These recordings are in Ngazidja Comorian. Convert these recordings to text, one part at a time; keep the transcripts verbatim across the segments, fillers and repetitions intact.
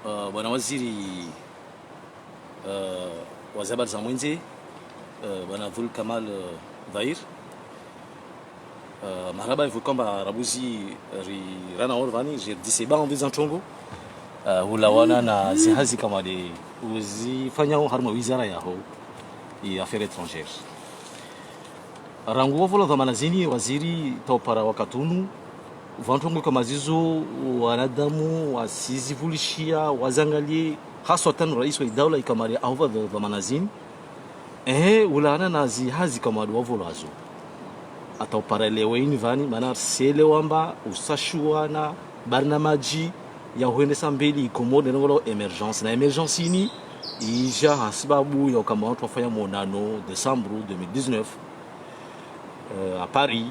Uh, bwana waziri, uh, wa ze habari za mwendze, uh, bwana Dhul Kamal, uh, Dhahir. Uh, marahaba, ivu kamba rabuzi ri rana orvani, je dise ba envie za ntrongo. Uh, hulawana na zihazi kamade uzifanyao harumwa wizara yaho i affaires étrangères. Rangu wavola dhwamana zini, waziri, taupara wakati unu, vantrongo kama zizo, wanadamu wasizivulishia, wazangalie, haswatan rais wa idaula ikamari ahuva dhwamana zini. Ehe, ulawana na zihazi kamade wavolazo. Ataupara leo ini vani, mana sele wamba usashuwa na barnamaji ya huendesa mbeli Komori ne rongoa émergence. Na émergence ini ija ha sababu ya ukamba wantru wafanya monano décembre deux mille dix-neuf, euh, à Paris.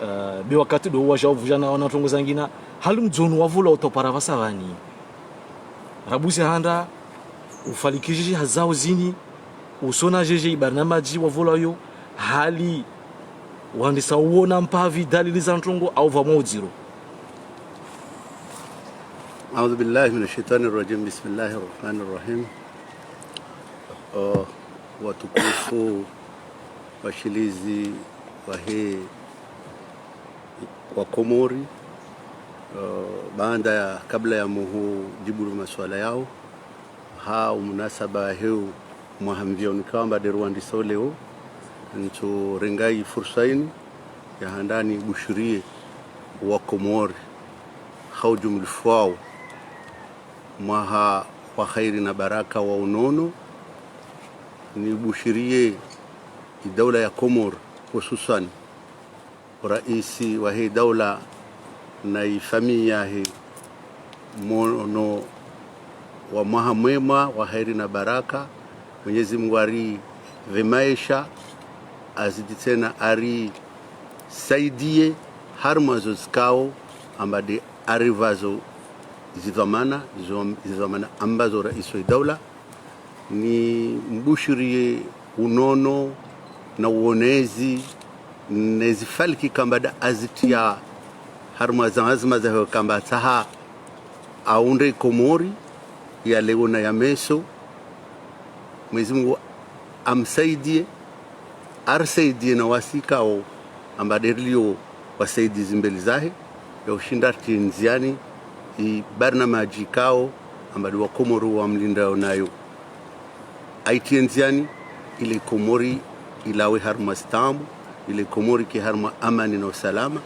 Euh, be wakati do waja uvuja na wana ntrongo zangina, hali mdzono wavola utaupara vasa vani. Rabuzi handa, ufalikiji hazao zini, usona jeje ibarnamaji wavolayo, hali wandisa uona mpavi dalili za ntrongo au vamo udziro. أعوذ بالله من الشيطان الرجيم. بسم الله الرحمن الرحيم. Uh, watukufu washilizi wahe wa Komori, uh, baanda ya, kabla ya muhu jibu maswala yao, ha umunasaba heu mwaha mvio nikamba de ruandisa leo, ntso renga i fursa ini ya handani bushurie wa Komori ha ujumlifu wao mwaha wa khairi na baraka wa unono, ni bushurie i daula ya Komori, hususan raisi wahe daula na i famiyi yahe mono wa mwaha mwema wa khairi na baraka. Mwenyezi Mungu aripve maesha, azidi tsena arisaidie harumwa zo zikao amba de aripvazo zidhwamana, zo zidhwamana ambazo raisi wa idaula. Ni mbushurie unono na uonezi, ne zifaliki kamba da azitia harumwa za anzima zahe kamba tsaha aunde Komori ya leo na ya meso. Mwenyezi Mungu amsaidie, arisaidie na wasi ikao amba de rilio wasaidizi mbeli zahe, ya ushinda ritie ndziani i barnamaji ikao amba de wa Komori wamlindao nayo. Aitie ndziani, ile Komori ilawe harumwa stambu, ile Komori ke harumwa amani na usalama,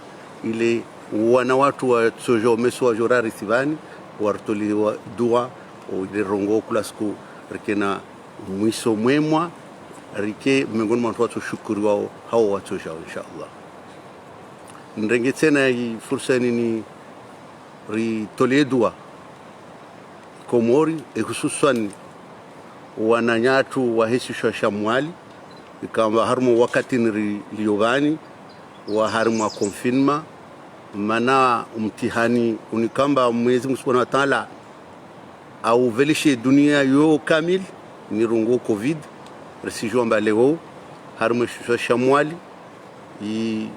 ile wana watru watsojo meso wajo rarisi vani, waritolewa dua, o ile rongo kula siku rike na mwiso mwema, rike miongoni mwa wantru watsoshukuriwao hao watsojao, insha Allah. Nirenge tsena i fursa ini niritolee dua Komori, e hususan wananyatru wahe shisiwa sha Mwali, ikamba harumwa wakati niri liovani wa harumwa confinement, mana umtihani unikamba Mwenyezi Mungu Subhanahu wa Ta'ala auvelishe dunia yo kamili, ni rongo covid, risijua amba leo harumwa shisiwa sha Mwali, i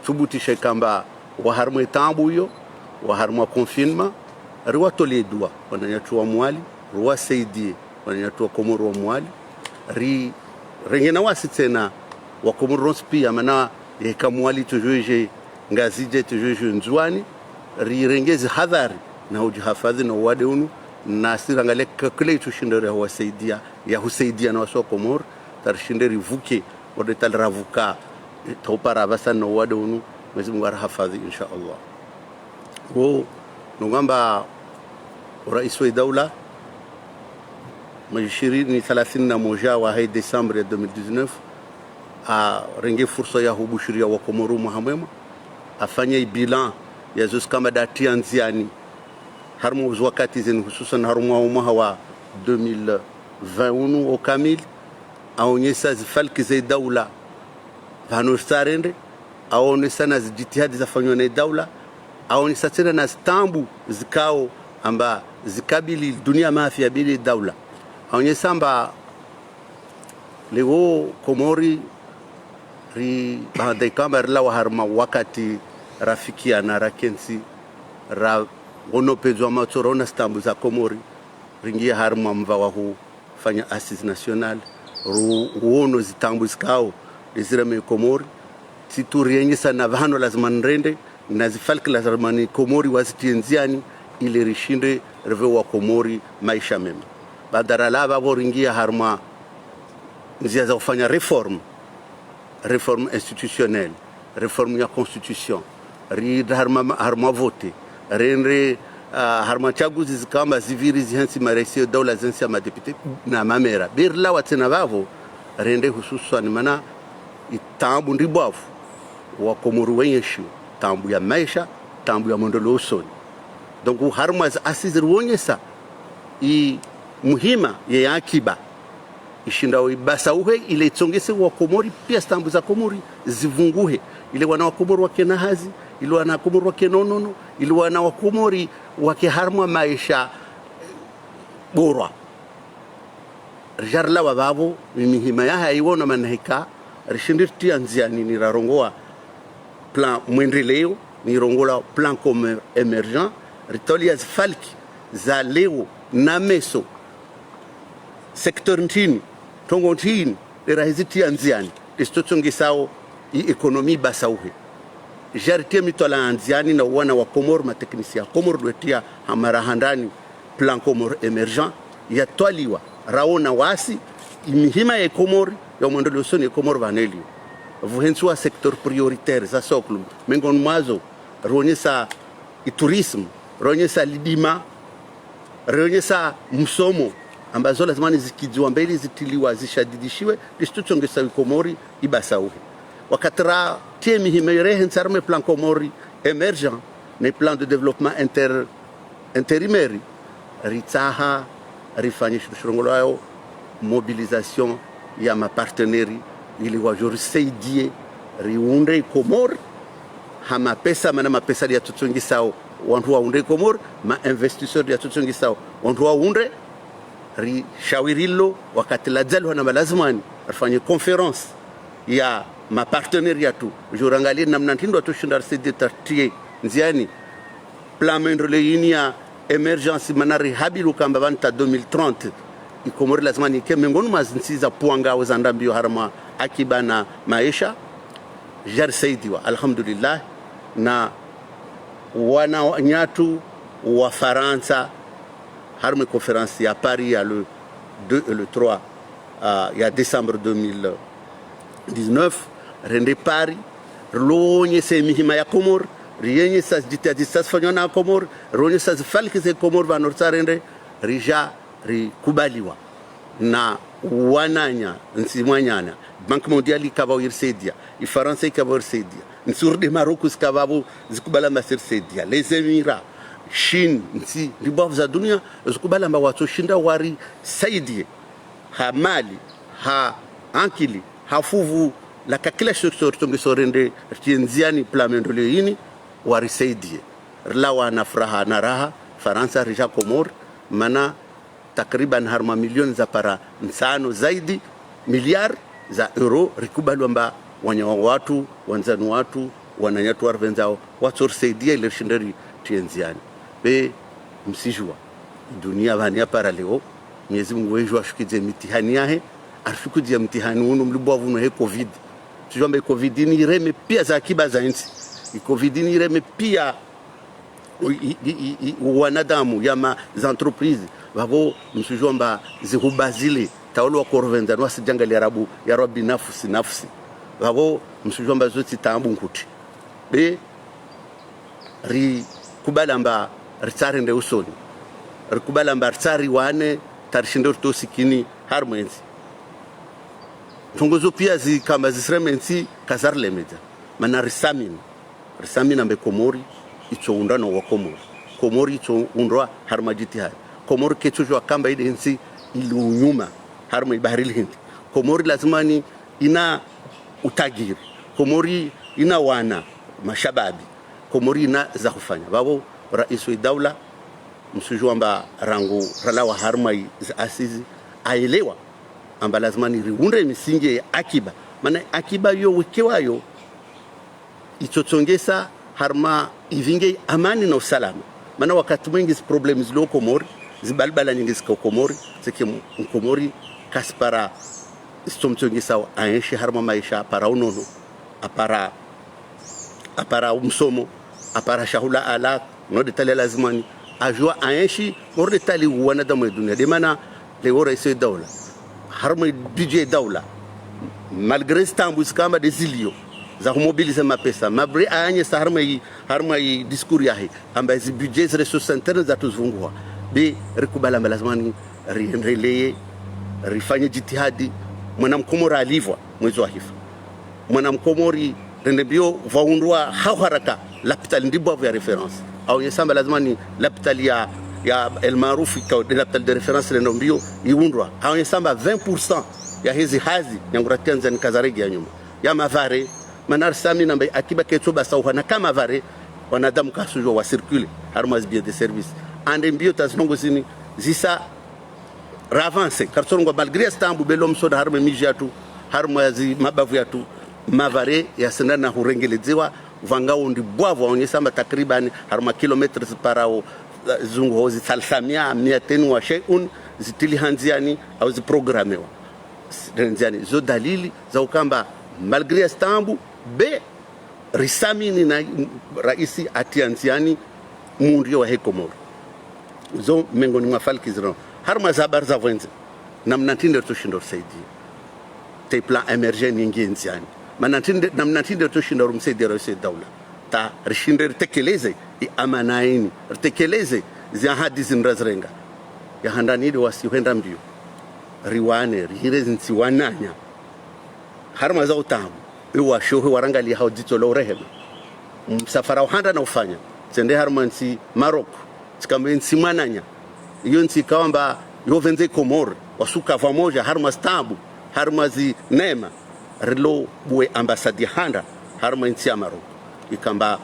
thubutisha ikamba wa harumwa taabu iyo, wa harumwa confinement, riwatolee dua wananyatru wa Mwali, riwasaidie wananyatru wa Komori wa Mwali, ri renge na wasi tsena wa Komori rontsi pia, mana yeka Mwali toujours je Ngazidja, toujours je Ndzuani, rirenge zihadhari na hujihafadhi na uwade unu, na si rangalie kakule itsushinda ya huwasaidia, ya husaidia na wasi wa Komori, ta rishinde rivuke, wade ta liravuka, e, taupara vasa na uwade unu, Mwenyezi Mungu arihafadhi, insha Allah. Wo, nongamba, o raisi wa idaula, mwaji ishirini thalathini na moja wahe décembre ya deux mille dix-neuf, arenge fursa ya hubushuria wa Komori mwaha mwema, afanya i bilan ya zo zikamba da atia ndziani harumwa uzo wakati zeni, hususan harumwa o mwaha wa deux mille vingt unu o kamili, aonyesa zifaliki za idaula vano zitsarende, aonesa na zijitihadi zafanywa na idaula, aonesa tsena na zitaabu zikao amba zikabili dunia mafi ya bili idaula. Aonyesa amba leo Komori ri baanda ikamba rilawa harumwa wakati rafikiana rakentsi ra Ngono pedzwa matso rona zitaabu za Komori, ringia harumwa mva wa hufanya assises nationales, ru-, ruono zitaabu zikao, ndezireme Komori, tsi tu rienyesa na vahano lazima nirende, na zifalki lazima ni Komori wazitie ndziani, ile rishinde rive wa Komori maesha mema. Baada ralawa pvo ringia harumwa ndzia za hufanya réforme, réforme institutionnelle, réforme ya constitution, rende harumwa, harumwa vote, rende, ah, harumwa tsaguzi zikamba ziviri zihantsi maraisi ya daula zihantsi ya madéputé na mamera. Be rilawa tsena vavo, rende hususwani mana itaabu ndribwavu wa Komori wenyeshiwo, taabu ya maesha, taabu ya mwendreleo usoni. Donc, harumwa za assises ruonyesa i muhima ye akiba. Ishindao ibasauhe, ile itsongese wa Komori, pia zitaabu za Komori zivunguhe. Ile wana wa Komori wakena hazi, ile wana wa Komori wakena unono, ile wana wa Komori wake harumwa maesha bora. Rija rilawa vavo, mi mihima yahe iwono mana hika, rishindi ritia ndziani ni rarongoa plan mwendreleo, ni rongoa plan Comores émergent, ritwalia zifalki za leo na meso, secteur ntrini, trongo ntrini, lera hizitia ndziani, lizitsotsongesao i économie ibasauhe. Jaritie mitwalaa ndziani na wana wa Komori, ma techniciens ya Komori, lwetia hamara handani plan Comores émergent, yatwaliwa, raona wasi, imihima ya Komori, ya mwendreleo usoni ya Komori vanu iliyo. Vuhentsiwa secteur prioritaire, za socle, mengoni mwazo, rionyesa i tourisme, rionyesa lidima, rionyesa msomo, amba zo lazima ni zikidziwa mbeli, zitiliwa, zishadidishiwe, lizitsotsongesa i Komori ibasauhe. Wakati ratie mihima irehentsi harumwa plan Comores émergent, ne plan de développement inter-, intérimaire, ritsaha rifanye shitru shirongolwayo mobilisation ya ma partenaires, ili wajo risaidie, riundre i Komori, ha mapesa, mana mapesa ndiyo yatsotsongesao wandru waundre i Komori, ma investisseurs ndiyo yatsotsongesao wandru waundre, rishawiri lo, wakati ladzalwa na malazimani, rifanye conférence ya ma partenaires yatru, jo rangalie namna ntrini ndo watsoshinda risaidie ta ritie ndziani, plan mwendreleo ini ya émergence, mana rihabilu kamba vanu ta deux mille trente, i Komori lazima nike mengoni mwa zintsi za pvwangao za ndra mbio harumwa akiba na maesha, jarisaidiwa, alhamdulillah, na wananyatru wa Farantsa, harumwa conférence ya Paris ya le deux et le trois, ah, ya décembre deux mille dix-neuf, rende Paris, rionyesa mihima ya Komori, rienyesa jitihadi zifanywa na Komori, rionyesa zifalki ze Komori vanu ritsarende, rija rikubaliwa na wananya ntsi mwananya, Banque Mondiale ikavao irisaidia, i Farantsa ikavao irisaidia, ntsi urudi Maroc zikavavo zikubali amba zirisaidia, les Émirats, Chine, ntsi ndribwavu za dunia zikubali amba watsoshinda warisaidie ha mali, ha ankili, ha fuvu, la ka kila shitru ritsongeso rende ritie ndziani plan mwendreleo ini, warisaidie. Rilawa na furaha na raha, Farantsa rija Komori, mana takriban harumwa milioni za para ntsano zaidi, milliards za euro, rikubali amba wananya watru, wandzani watru, wananyatru warivendzao, watsorisaidia ile rishinde ritie ndziani. Be msijua, dunia vanu ya para leo, Mwenyezi Mungu wejo ashukidze mitihani yahe, arishukidze mitihani unu mlibwavu unu he covid. Msijua amba i covid ini ireme pia za akiba za intsi. I covid ini ireme pia i, i, i, i, wanadamu ya ma, za entreprises. Vavo msijua amba zihuba zile, tawolo wa korvenza, nwa sijanga li arabu, ya rabbi nafsi, nafsi. Vavo msijua amba zotsi taabu nkutri. Be, rikubali amba ritsarende usoni. Rikubali amba ritsariwane, ta rishinde ritowe sikini harumwa entsi. Ntrongo zo pia zikamba zisireme ntsi, kazarilemedza. Mana risamini. Risamini amba Komori itsoundra no wa Komori. Komori itsoundrwa harumwa jitihadi. Komori ketsojo kamba ile ntsi ili unyuma harumwa i bahari l'Hindi. Komori lazima ni ina utajiri. Komori ina wana, mashababi. Komori ina za hufanya. Vavo, raisi wa daula, msijua amba rangu ralawa harumwa i za assises, aelewa amba lazima ni riundre misingi ya akiba. Mana akiba yo wekewayo, itsotsongesa harumwa ivinge amani na usalama. Mana wakati mwingi zi problèmes zilo Komori, zi balbala nyingi zika Komori, c'est que Mkomori kasipara zitsomtsongesa aenshi harumwa maesha, apara unono, apara, apara umsomo, apara shahula ala, no détail ya lazimani, ajua aenshi, no détail wanadamu ya dunia. Nde mana leo raisi wa daula, harumwa budget ya daula, malgré zitaabu zikamba nde zilio, za humobiliser mapesa, malgré aanyesa harumwa yi, harumwa yi discours yahe, amba zi budget, zi ressources internes zatsu zivunguha. Be rikubali amba lazimani riendelee, rifanye jitihadi, mwana Mkomori alivwa mwezi wa hifa. Mwana Mkomori rende mbio pvwaundrwa ha uharaka lapitali ndribwavu ya référence. Aonyesa amba lazimani lapitali ya, ya El Maarouf ikao nde lapitali de référence rende mbio iundrwa. Aonyesa amba vingt pour cent ya hezi hazi, nyangu ratia ndziani kazaregea nyuma. Ya mavare, mana risamini amba akiba ketso basa uhana ka mavare, wanadamu kasujua wa circuler harumwa zi biens de service. Ande mbio ta zi ndrongoo zini zisa ravancer, karitsorongoa malgré ya zitaabu, be leo msoda harumwa miji yatru, harumwa zi mabavu yatru, mavare yasendana hurengeledzewa, pvwangao ndribwavu, aonyesa amba takriban harumwa kilomètres ziparao, eh, zunguho zi thalathamia, miateni wa shay'un, zitiliha ndziani, au ziprogramewa ndziani. Zo dalili za ukamba, malgré ya zitaabu, be risamini na raisi atia ndziani mundru wahe Komori. Zo mengoni mwa falki zinu. Harumwa za habari za pvondze, namna ntrini ritso shinda risaidia. Te plan émergent ningie ndziani. Mana ntrini, namna ntrini ritso shinda rumsaidia raisi wa daula. Ta rishinde ritekeleze i amana ini. Ritekeleze zi ahadi zinu razirenga. Ya handani nde wasi hwenda mbio. Riwane, rihire zi ntsi wananya. Harumwa za utaabu, iwashohe warangalia hao dzitso la urehema. Msafara uhanda na ufanya, tsende harumwa ntsi Maroc, tsikamba ntsi mwananya. Iyo ntsi ikao amba yo pvondze Komori, wasuka pvwamoja, harumwa zitaabu, harumwa zi neema, rilo buwe ambassade ya handa, harumwa ntsi ya Maroc. Ikamba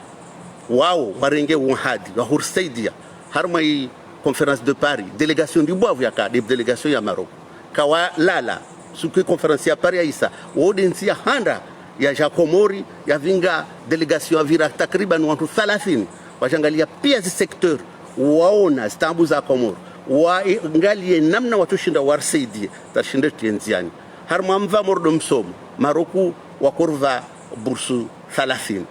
wao warenge uhadi, wahurisaidia, harumwa i Conférence de Paris, délégation ndribwavu yaka, nde délégation ya Maroc. Kawalala, suku conférence ya Paris yaisa, wo nde ntsi ya handa, yaja Komori, yavinga délégation yavira takriban wantru thalathini, wajangalia pia zi secteurs, waona zitaabu za Komori, waangalie namna watso shinda warisaidie, ta rishinde ritie ndziani. Harumwa mva mordom somo, Maroc wakoripva bourse thalathini.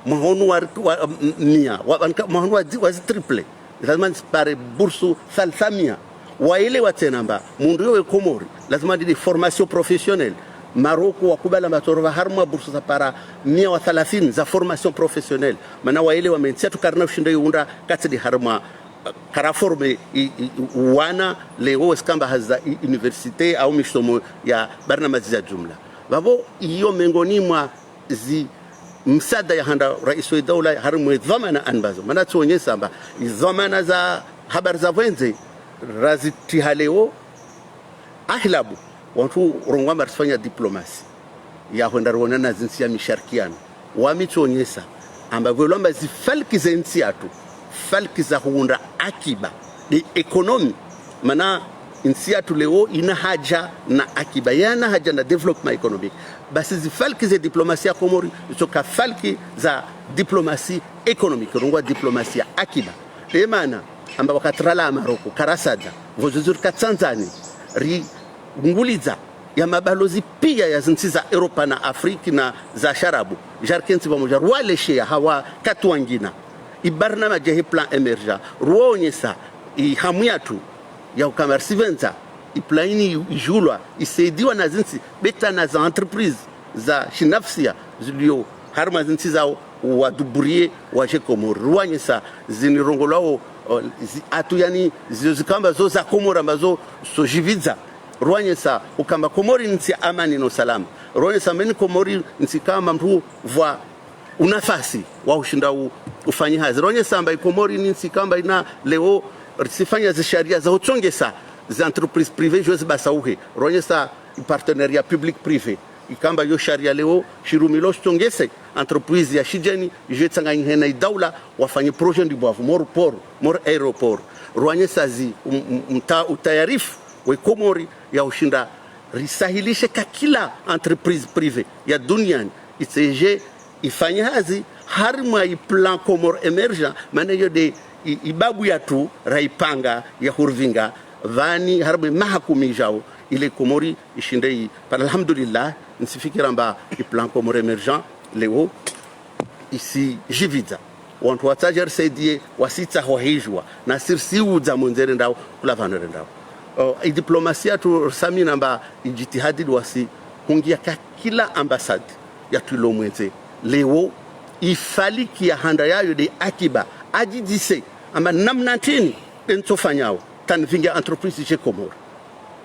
Mwaha unu wa, wa, m-, mia, wa, wa, mwaha unu wa, wa zi triple. Lazima ntsipare bourse thalathamia. Waelewa tsena amba mundru yowe Komori, lazima ndini formation professionnelle. Maroc wakubali amba tsoropva harumwa bourse zapara mia wa thalathini za formation professionnelle. Mana waelewa amba entsi yatru karina ushinda iundra katsidi harumwa, eh, kara forme i, i, wana leo wesikamba hazi za i, université au misomo ya barnamaji za jumla. Pvapvo iyo mengoni mwa zi msaada ya handa raisi wa daula harumwa dhwamana anbazo. Mana tsionyesa amba dhwamana za habari za pvondze razitiha leo, ahilabu wantru urongoa amba risifanya diplomasi ya hwenda rionana na zi ntsi ya misharikiano. Wami tsionyesa amba pvwelwa amba zi falki ze ntsi yatru, falki za huunda akiba, nde économie. Mana ntsi yatru leo ina haja na akiba, yana haja na développement économique. Basi zi falki ze diplomasi ya Komori, zitsoka falki za diplomasi économique, rongoa diplomasi ya akiba. Nde mana amba wakati ralawa Maroc, karasadza, pvo zuzu rika Tanzanie, rungulidza ya mabalozi pia ya zi ntsi za Europa na Afrique na za Sharabu, jarikentsi pvamoja, rwaleshea ha wakati wangina i barnamaji yahe plan émergent, ruonyesa i hamu yatru ya ukamba risipvendza i plan ini ijulwa, isaidiwa na zi ntsi, be ta na za entreprise za shinafsia zilio harumwa zi ntsi zao, waduburie waje Komori. Ruonyesa zini rongolwao, o, zi atu yani, zio zikamba zo za Komori amba zo, zo jipvidza. Ruonyesa ukamba Komori ni ntsi ya amani no salama. Ruonyesa amba ini Komori ntsi kamba mndru pvwa unafasi wa ushinda u, ufanye hazi. Ruonyesa amba i Komori ni ntsi kamba ina leo risifanya zi sharia za utsongesa zi entreprise privée jo zibasauhe. Ruonyesa i partenariat public privé. Ikamba yo sharia leo shirumilwa shitsongese entreprise ya shijeni, ije itsanganyihe na i daula, wafanye projet ndribwavu, moro port, moro aéroport. Ruonyesa zi, um, um, umta-, utayarifu we Komori ya ushinda risahilishe ka kila entreprise privée ya duniani, itseje ifanye hazi, harimwa i plan Comores émergent, mana iyo nde i, i babu yatru rayipanga ya huripvinga pvanu harimwa maha kumi yajao, ile Komori ishinde i, pvala alhamdulillah, nisifikira amba i plan Comores émergent leo isijipvidza. Wantru watsaha risaidiye, wasitsaha hijua, nasi risiudza mwendze rendao, hula pvanu rendao. O, i diplomasi yatru risamini amba i jitihadi wasi hungia ka kila ambassade yatru ilo mwendze. Leo, ifaliki ya handa yayo nde akiba, ajidise, amba namna ntrini, nde ntsofanyao, tanipvinge entreprise je Komori.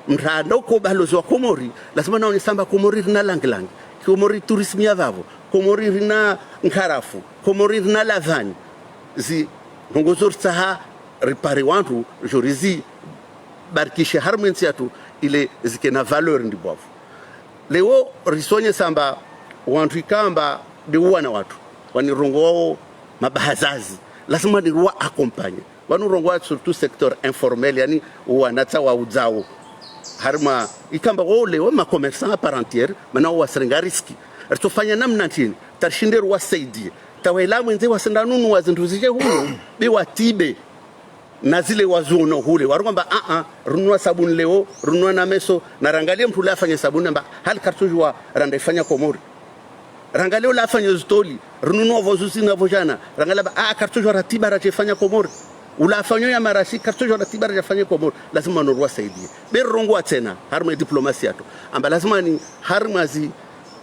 Mranda uko balozi wa Komori, lazima naonesa amba Komori rina langilangi, Komori tourisme ya pvapvo, Komori rina nkarafu, Komori rina lavani. Zi ndrongoo zo ritsaha ripare wantru, jo rizibarikishe harimwa entsi yatru, ile zike na valeur ndribwavu. Leo risonesa amba wantru ikao amba nde uwana watru, wanirongoao mabahazazi, lazima niruwa accompagner. Wanu rongoa surtout secteur informel, yani wanatsa waudzao. Harimwa ikao amba wo leo ma commerçants à part entière, mana wo wasirenga risque. Ritsofanya namna ntrini, tarishinde ruwasaidie. Tawela mwendze wasenda nunua zindru zije hunu, be watibe. Na zile wazuono hule, warongoa amba, a, a, rununua sabuni leo, rununua na meso, na rangalie mntru ule afanye sabuni amba, hali kartsojua randa ifanya Komori. Rangalie ula afanya zitoli, rununua pvo zuzi na pvo jana, rangalie amba, a, kartsojua ratiba raje fanya Komori. Ula afanya ya marashi, kartsojua ratiba raje fanya Komori. Lazima no ruwasaidie. Be rirongoa tsena, harimwa diplomasi yatru. Amba lazima ni harimwa zi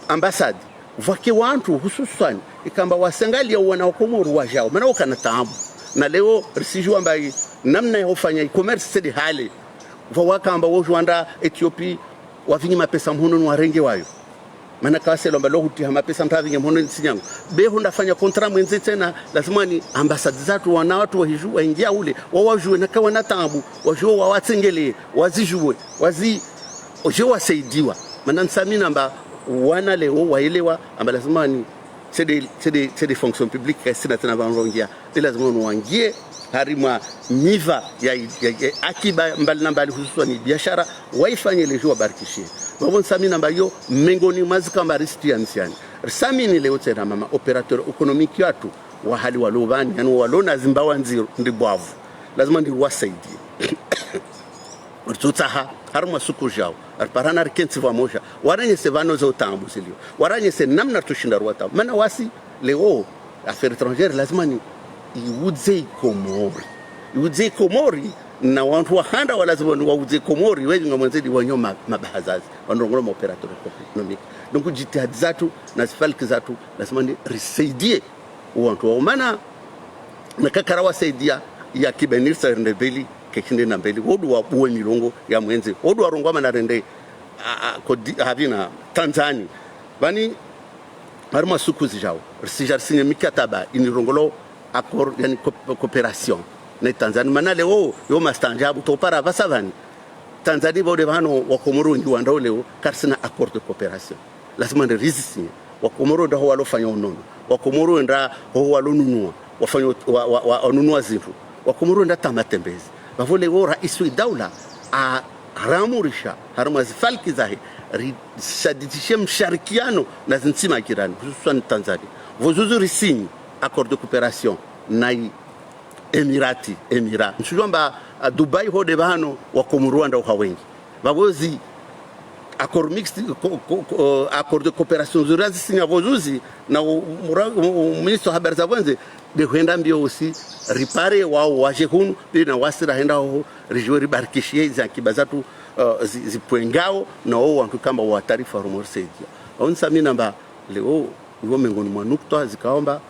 ambassade, pvwake wantru hususwani, ikao amba wasangalia wana wa Komori wajao, mana wakana taabu. Na leo risijua amba i namna ya hufanya i commerce tsi nde hale. Pvwa wakao amba wojo wenda Ethiopie, wapvinge mapesa mhononi warenge wayo. Mana kawaselo amba lo hutiha mapesa mtru apvinge mhononi tsi nyangu. Be hunda fanya contrat mwendze tsena, lazima ni ambassade zatru wana watru wahiju, waingia ule, wawajue na kawana taabu, wajue wawatsengelee, wazijue, wazi oje wasaidiwa. Mana nisamini amba wana leo waelewa amba lazima ni tsi nde, tsi nde, tsi nde fonction publique kaisina tsena pvanu rongia. Be lazima no wangie harimwa miva ya, ya, ya akiba mbali na mbali hususwani biashara, waifanye lejo wabarikishe. Pvapvo nisamini amba iyo mengoni mwa zikao amba risitria nsiani. Risamini leo tsena mama opérateur économique yatru wa hali walo pvanu, yani walo na zimbawa ndziro ndribwavu. Lazima ndiruwasaidie. Ritsotsaha, harimwa suku jao, riparana rikentsi pvwamoja, waranyese pvanu zo taabu zilio, waranyese namna ritsoshinda ruwataabu. Mana wasi, leo, affaires étrangères, lazima ni iudze i Komori. Iudze i Komori, na wantru wa handa wa lazima ni waudze i Komori, wenyi ngamwendze ndi wanyo ma, mabahazazi, wanu rongoa ma opérateurs économiques. Donc, jitihadi zatru, na zifaliki zatru, lazima ni risaidie wantru wao mana, na kakara wasaidia ya kibenirsa rende mbeli, kekinde na mbeli, wodu wa buwe milongo ya mwendze, wodu warongoa mana rende, a, a, kodi, hapvina, Tanzanie. Pvanu, harimwa suku zijao, risija risinye mikataba, inirongolwao accord, yani coop-, coopération, na Tanzanie. Mana leo, yo mastaanjabu, topara pvasa pvanu. Tanzanie pvwa nde pvanu wa Komoro wengi wandao leo, karisina accord de coopération. Lazima nde rizisinye. Wa Komoro nda ho walofanya unono. Wa Komoro nda ho walonunua. Wafanya wa, wa, wa, wanunua zintru. Wa Komoro nda ta matembezi. Pvapvo leo raisi wa daula aramurisha, harimwa zifaliki zahe, rishadidishe msharikiano na zintsi majirani, hususwani Tanzanie. Pvo zuzi risinyi accord de coopération na i Emirati, Emira. Ntsujua amba, a, Dubai ho nde pvanu wa Komoro wandao ha wengi. Pvapvo zi accord mixte, co-, co-, co-, accord de coopération zuri razisinya pvo zuzi na u, u, u, u ministre wa habari za pvondze, nde hwenda mbio usi ripare wao waje hunu, be na wasi rahenda hoho, rijue ribarikishiye zi akiba zatru, uh, zi, zipvwengao, na wao wantru ikao amba wa taarifa harumwa risaidia. Au nisamini amba leo, iwo mengoni mwa nukta zikao amba,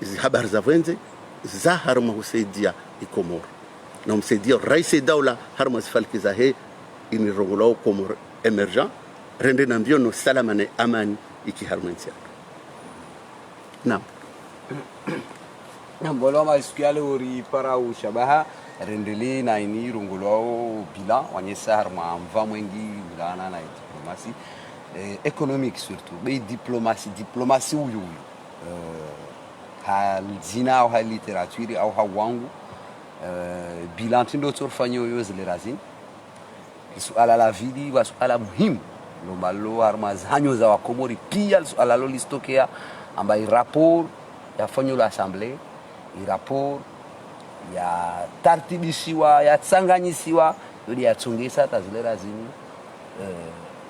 zi habari za pvondze, za harimwa husaidia i Komoro. Na umsaidia raisi daula harimwa zifaliki zahe, inirongolwao Comores émergent, rende na mbio no salama ne amani iki harimwa entsi yatru. Naam. Naam, bwana wa masuala uri para ushabaha, rendelee na ini irongolwao bilan, wanyesa harimwa mva mwengi ulana na diplomasi. Eh, économique surtout, be diplomasi, diplomasi uyu uyu. Eh, ha dzina au ha littérature au ha wangu. Eh, bilan tsindo tsorfanya uyo zile razini. Lisuala la pvili, wa suala muhimu. Lo malo harumwa zihanyo za Wakomori, pia lisuala lo lisitokea, amba i rapport Yafanyilwa assemblée, i rapport yatartibishiwa, yatsanganyisiwa, yodi yatsongesa hata zile razini, eh,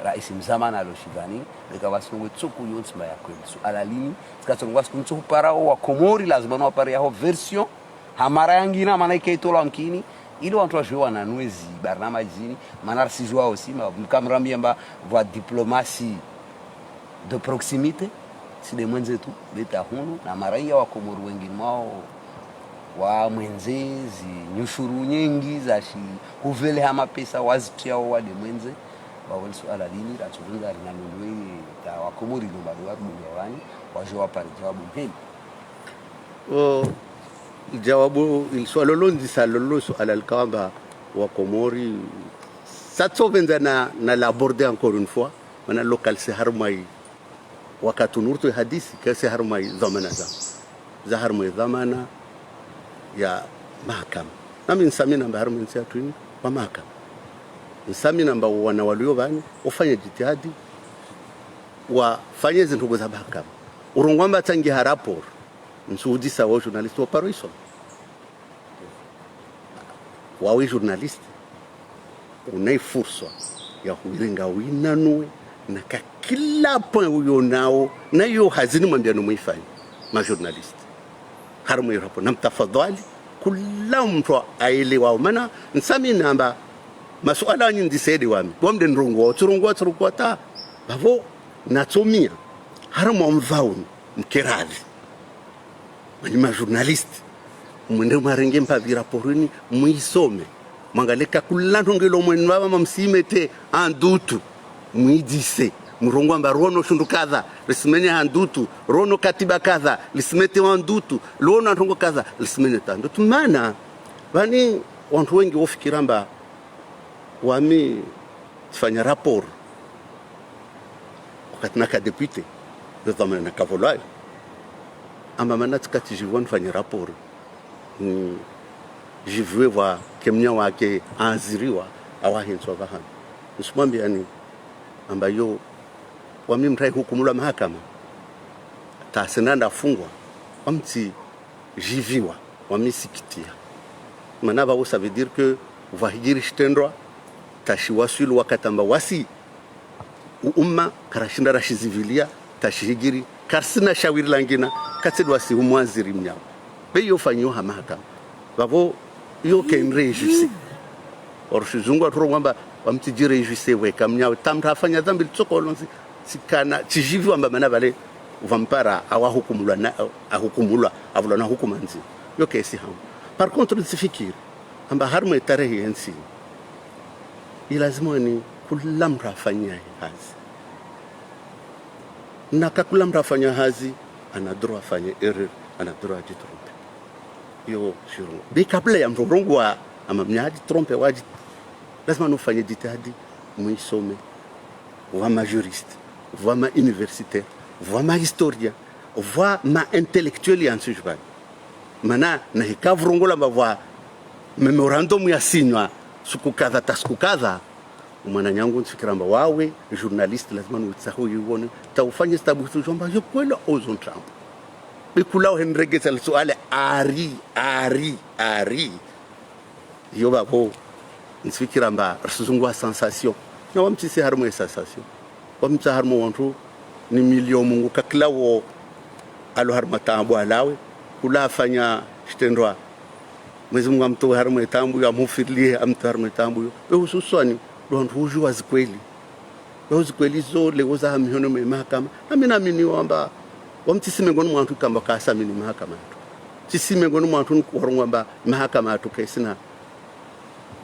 raisi mzamani alo shivani, leka basi nongwe tsuku yontsi mba ya kweli. Suala lini, tsika tsulongwa siku ntsu hupara o wa Komori, lazima no wapare yaho version, ha mara yangina, mana ike itolwa mkini, ili wantru wajue wananue zi barnamaji zini, mana risijua osi, ma, mkamrambi amba vwa diplomasi de proximité, si de mwenzetu, beta hunu, na maraiya wa Komori wengi mwao, wa mwenze, zi nyushuru nyengi, za shi huvele ha mapesa, wazitriao wa de mwenze, ba wali suala lini, ratsuvunga rina nundwe, ta wa Komori no maduwa dunia wani, wajo wapare jawabu mheni. O, jawabu, ili suala lolo ndisa lolo suala likao amba wa Komori, sa tsovendza na, na l'aborder encore une fois, mana local se harumwa i, wakati unu rutso hadisi, ke se harumwa i dhwamana za, za harumwa i dhwamana ya mahakama. Nami nsamina amba harumwa ntsi yatru ini, wa mahakama. Nsamina amba wana walio vani, ufanya jitihadi, wafanye zintrongo za mahakama. Urongwa amba tsangi ha rapport, nsuhudisa wa journaliste wa paro isoma. Wawe journaliste, una i fursa ya huirenga uinanue, na ka kila point uyo nao, na iyo hazini mwambia no muifanye, ma journaliste. Harumwa i rapport, na mtafadhali, kula mntru aelewao. Mana, nsamina amba, masuala anyi ndisede wami. Wamde nrongoa, tsurongoa, tsurongoa ta. Bavo, natsomia. Harumwa mvauni, mkeradhi. Manyi ma journaliste, mwende mwarenge mpapvi rapport ini, muisome. Mwangalie ka kula ntrongo ilo mwenu vava mamsimete en doute, muidise. Murongoa amba rono shundru kadha, lisimenye en doute, rono katiba kadha, lisimete en doute, rono ntrongo kadha, lisimenye en doute. Mana, vani wantru wengi wofikira amba wami tsifanya rapport. Wakati naka député, yo dhwamana naka volwayo. Amba mana tsika tsijiviwa nifanye rapport. Nijiviwe vwa ke mnya wake anziriwa, awahentswa vahanu. Nisumwambiani, amba yo, wami mrai hukumulwa mahakama. Ta sena ndafungwa, wami tsi jiviwa, wami sikitia. Mana vavo, ça veut dire que vwahijiri shitrendwa, ta shiwaswili wakati amba wasi uumma, karashinda rashizivilia, ta shihijiri, karisina shawiri langina, katsedwa si humwaziri mnyao. Be iyo fanyiwa ha mahakama. Vavo, iyo ke nirejuse. Or shizungu atsurongoa amba, wami tsi jirejuse weka mnyao. Ta mntru hafanya dhambi litsoko lontsi, tsikana, tsijiviwa amba mana vale, vampara, awahukumulwa na, ahukumulwa, avulwa na hukuma ndzima. Iyo ke si hamu. Par contre, ntsifikiri, amba harumwa itarehi yentsi, ilazimu ni kula mntru afanye hazi. Na ka kula mntru afanya hazi, ana droit afanye erreur, ana droit ajitrompe. Iyo shirongoa. Be kabla ya mntru urongoa, amba mnya ajitrompe waji, lazima nufanye jitihadi, muisome. Vwa ma juriste, vwa ma universitaire, vwa ma historien, vwa ma intellectuel ya ntsi juvani. Mana, na hika vurongoa amba vwa mémorandum yasinywa, suku kadha ta suku kadha, mwananyangu ntsifikira amba wawe, journaliste, lazima nuitsaho yiwone, ta ufanye zitabu hizo jomba, yo kweli ozo ntrambo. Be kula uhenregeza lisuala, ari, ari, ari. Iyo vavo, ntsifikira amba, risizunguha sensation. Na wami tsisi harumwa e sensation. Wami tsi harumwa wantru ni milio Mungu kakila wo alo harumwa taabu alawe, kula afanya shitrendwa. Mwenyezi Mungu amtowe harumwa e taabu iyo, amhufirilie, amtowe harumwa e taabu iyo. Be hususwani, ndo wantru ujuwa zikweli. Be zikweli zo leo za ha mihono mwe mahakama. Nami naamini wamba, wami tsisi mengoni mwa wantru kamba kasamini mahakama yatru. Tsisi mengoni mwa wantru warongoa amba mahakama yatru kaisina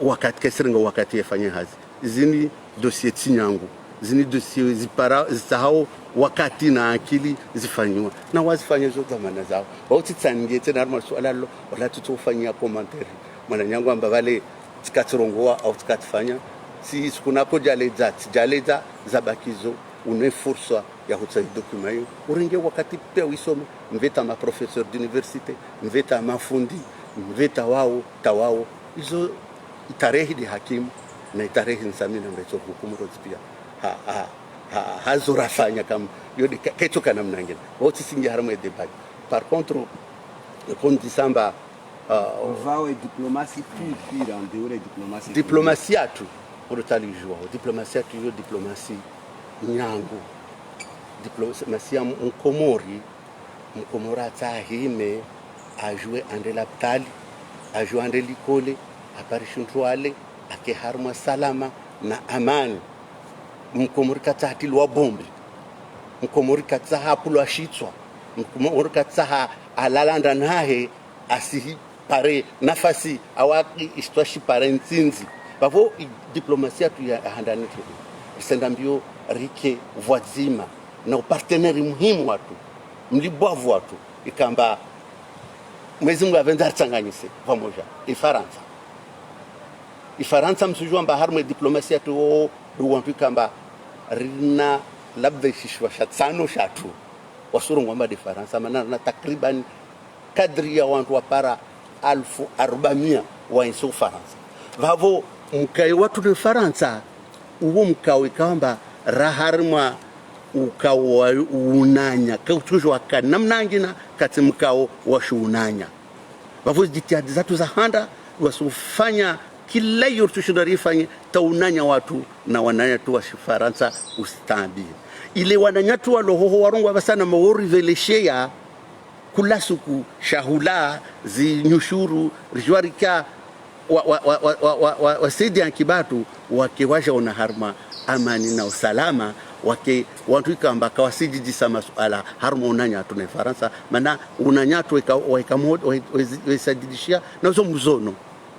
wakati, kesirenga wakati yefanye hazi. Zini dossier tsi nyangu. Zini dossier zipara, zitsahao wakati na akili zifanyiwa. Na wazifanye zo dhwamana zao. Wao tsitsaninge tsena harumwa suala lo, wala tsutso ufanyia commentaire. Mwananyangu amba vale tsika tsirongoa au tsika tsifanya. Tsi suku nako jaledza, tsijaledza, zabaki zo, une fursa ya hutsaha i document iyo. Urenge wakati pia uisome, mveta ma professeur d'université, mveta mafundi, mveta wao, ta wao. Izo itarehi de hakimu, na itarehi nsamina amba itso hukumu rozi pia. Ha, ha, ha, ha zo rafanya kam, iyo de ka, ketsoka namna ngina. Wao tsisingia harumwa e débat. Par contre, comme disamba, euh, Pvao e diplomasi pure, pure, en dehors e diplomasi. Diplomasi yatru, pour le talijuwa, diplomasi yatru yo diplomasi nyangu. Diplomasi ya Mkomori, Mkomori atsaha ahime, ajuwe ande lapitali, ajuwe ande likoli, apare shintru ale, ake harumwa salama na amani. Mkomori katsaha atilwa bombe. Mkomori katsaha apvulwa shitswa. Mkomori katsaha alale ndani hahe, asihipare nafasi, awa ishitswa shipare ntsindzi. Pvapvo i diplomasi yatru ya handani tu. Risenda mbio rike pvwadzima na uparteneri muhimu watru, mlibwavu watru, ikamba Mwezi Mungu avendza ritsanganyise pvamoja. Ifarantsa. Ifarantsa msujuwa amba harumwa e diplomasi yatru wo, ndo wantru ikamba rina labda ishisiwa sha tsano shatru. Wasurongowa amba nde Farantsa, mana rina takriban kadri ya wantru wapara alfu arbamia waenshi Ufarantsa. Pvapvo mkayo watru ne Farantsa, uwo mkayo ikamba ra harumwa ukayo wa unanya, kautsujuwa ka namna ngina, katsi mkayo wa shiunanya. Pvapvo jitihadi zatru za handa, wasufanya kila iyo rtsushinda rifanye, ta unanya watru na wananya watru wa Shifarantsa ustambi. Ile wananya watru walo hoho warongowa pvasa na mawo rivelesheya, kula suku, shahula, zinyushuru, rijuwa rika wa, wa, wasaidiya nkibatru, wake waja ona harumwa amani na usalama, wake wantru ikamba kawasijijisa masuala harumwa unanya watru ne Farantsa, mana unanya watru weka, weka mo-, we-, we-, wesadidishiya na uzo mzono.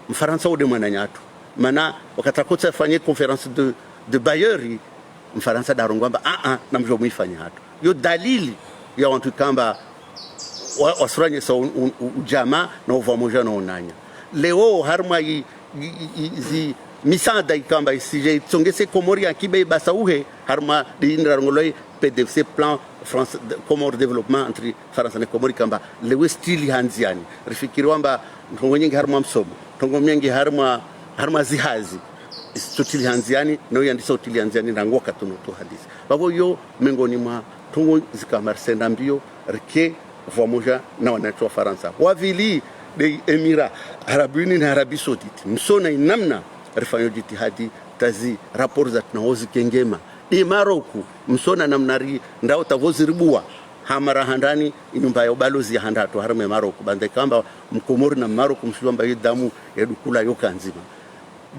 Mfarantsa wo nde mwananya watru. Mana wakati akotsa afanye conférence de, de bailleurs, Mfarantsa ndarongowa amba, a, a, namjo mwifanye hatru. Yo dalili ya wantru ikamba wa, wasuranyesa u, u, u, ujama na upvamoja na unanya. Leo harumwa i, i, i, i, zi misaada ikamba isije itsongese Komori ya kibe ibasa uhe, harumwa ndi ndrarongolwa i P D F C, Plan France, de, Comores Développement, entre Farantsa ne Komori, ikamba leo stili handziani. Rifikiri wamba ntrongo nyengi harumwa msomo, ntrongo nyengi harumwa, harumwa zihazi, isitsotili handziani, no yandisa utili handziani, rangu wakati unu tuhadisi. Pvapvo yo mengoni mwa ntrongo zikamba risenda mbio, rike pvamoja na wananya watru wa Farantsa. Wa pvili, nde Emirats Arabes Unis na Arabie Saoudite. Msona inamna rifanyo jitihadi ta zi rapport zatru nawo zikengema. Nde Maroc, msona namna ri, ndawo ta pvo ziribuwa, hama ra handani, inyumba ya ubalozi ya handa hatru harumwa e Maroc. Banda ikamba Mkomori na Maroc, msujuwa amba ye damu ya dukula yoka ndzima.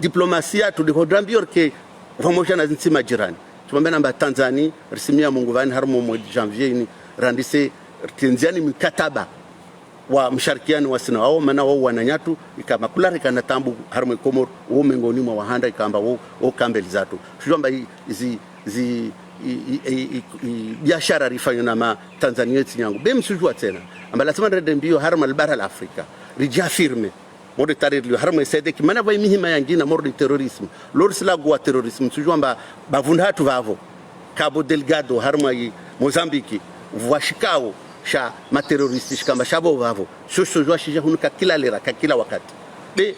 Diplomasi yatru nde ho ndrambio rike pvamoja na zintsi majirani. Tsimwambe namba Tanzanie, risimiya Mungu pvani harumwa o mwezi janvier ini, randise ritendziani mikataba wa msharikiano wa sina wawo, mana wawo wananya watru, ikamba kula rika na taabu harumwa e Komori, wo mengoni mwa wahanda ikamba wo, wo kambeli zatru. Sujuwa amba i, zi, zi, i, i, i, i, i, biashara rifanyo na ma Tanzania tsi nyangu. Be msujuwa tsena amba lazima rende mbio harumwa le bara la Afrika, riji affirme. Mode tarir liyo harumwa e SADC, mana pvwa imihima yangina mode terrorisme. Lori silaguwa terrorisme, msujuwa amba pvapvunda hatru pvapvo Cabo Delgado, harumwa i Mozambique, pvwa shikao sha ma terroristes shikamba shapvo pvapvo. Sho, sho, sho, shija hunu ka kila lera, ka kila wakati. Be,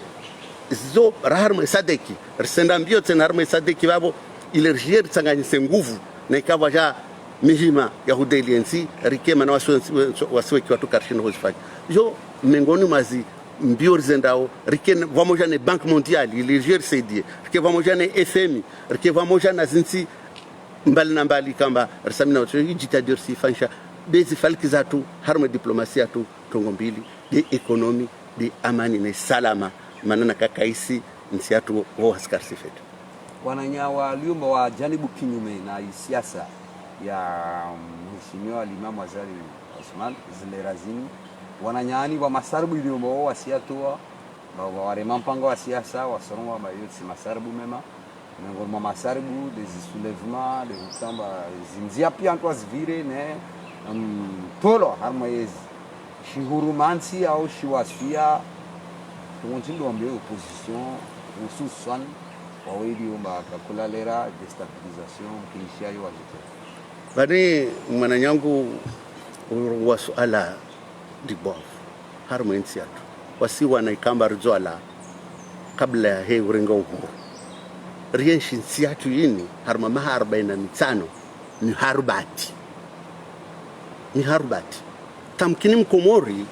zo ra harumwa e SADC, risenda mbio tsena harumwa e SADC pvapvo, ile rije ritsanganyise nguvu, na ikapvwa ja mihima ya hudeli entsi, rike mana wasi, wasi, wasi weki watru karishino hozifanya. Jo, mengoni mwa zi mbio rizendao, rike n-, pvamoja ne Banque Mondiale, ile rije risaidie, rike pvamoja ne F M I, rike pvamoja na zintsi mbali na mbali kamba, risamina watru, i jitihadi risifanyisha, be zi falki zatru, harumwa e diplomasi yatru, ntrongo mbili, nde économie, nde amani ne salama, mana na kakaisi, ntsi yatru, wo hasikari sifetu. Wananya walio amba wa janibu kinyume na i siasa ya Mheshimiwa Imam Azali Assoumani, zile razini. Wananya ni wa masaribu ilio amba wo wa siasa tu wa, wa, wa, warema mpango wa siasa, wasurongowa amba yo tsi masaribu mema. Mengoni mwa masaribu, nde zi soulèvements, nde hutamba, zindzia pia wantru wazivire, ne, mm, tolo, harumwa yezi. Shihurumantsi au shiwasiya, trongo ntsi ndo wambe opposition, hususwan, wawo ilio amba kakula lera, déstabilisation, kinisha yo wajite. Pvani mwananyangu urongowa suala ndibwavu, harumwa entsi yatru. Wasi wana ikamba ridjuwa la, kabla yahe urenga uhuru, rienshi ntsi yatru ini, harumwa maha arbaini na mitsano, miharubati. Miharubati. Yamkini Mkomori,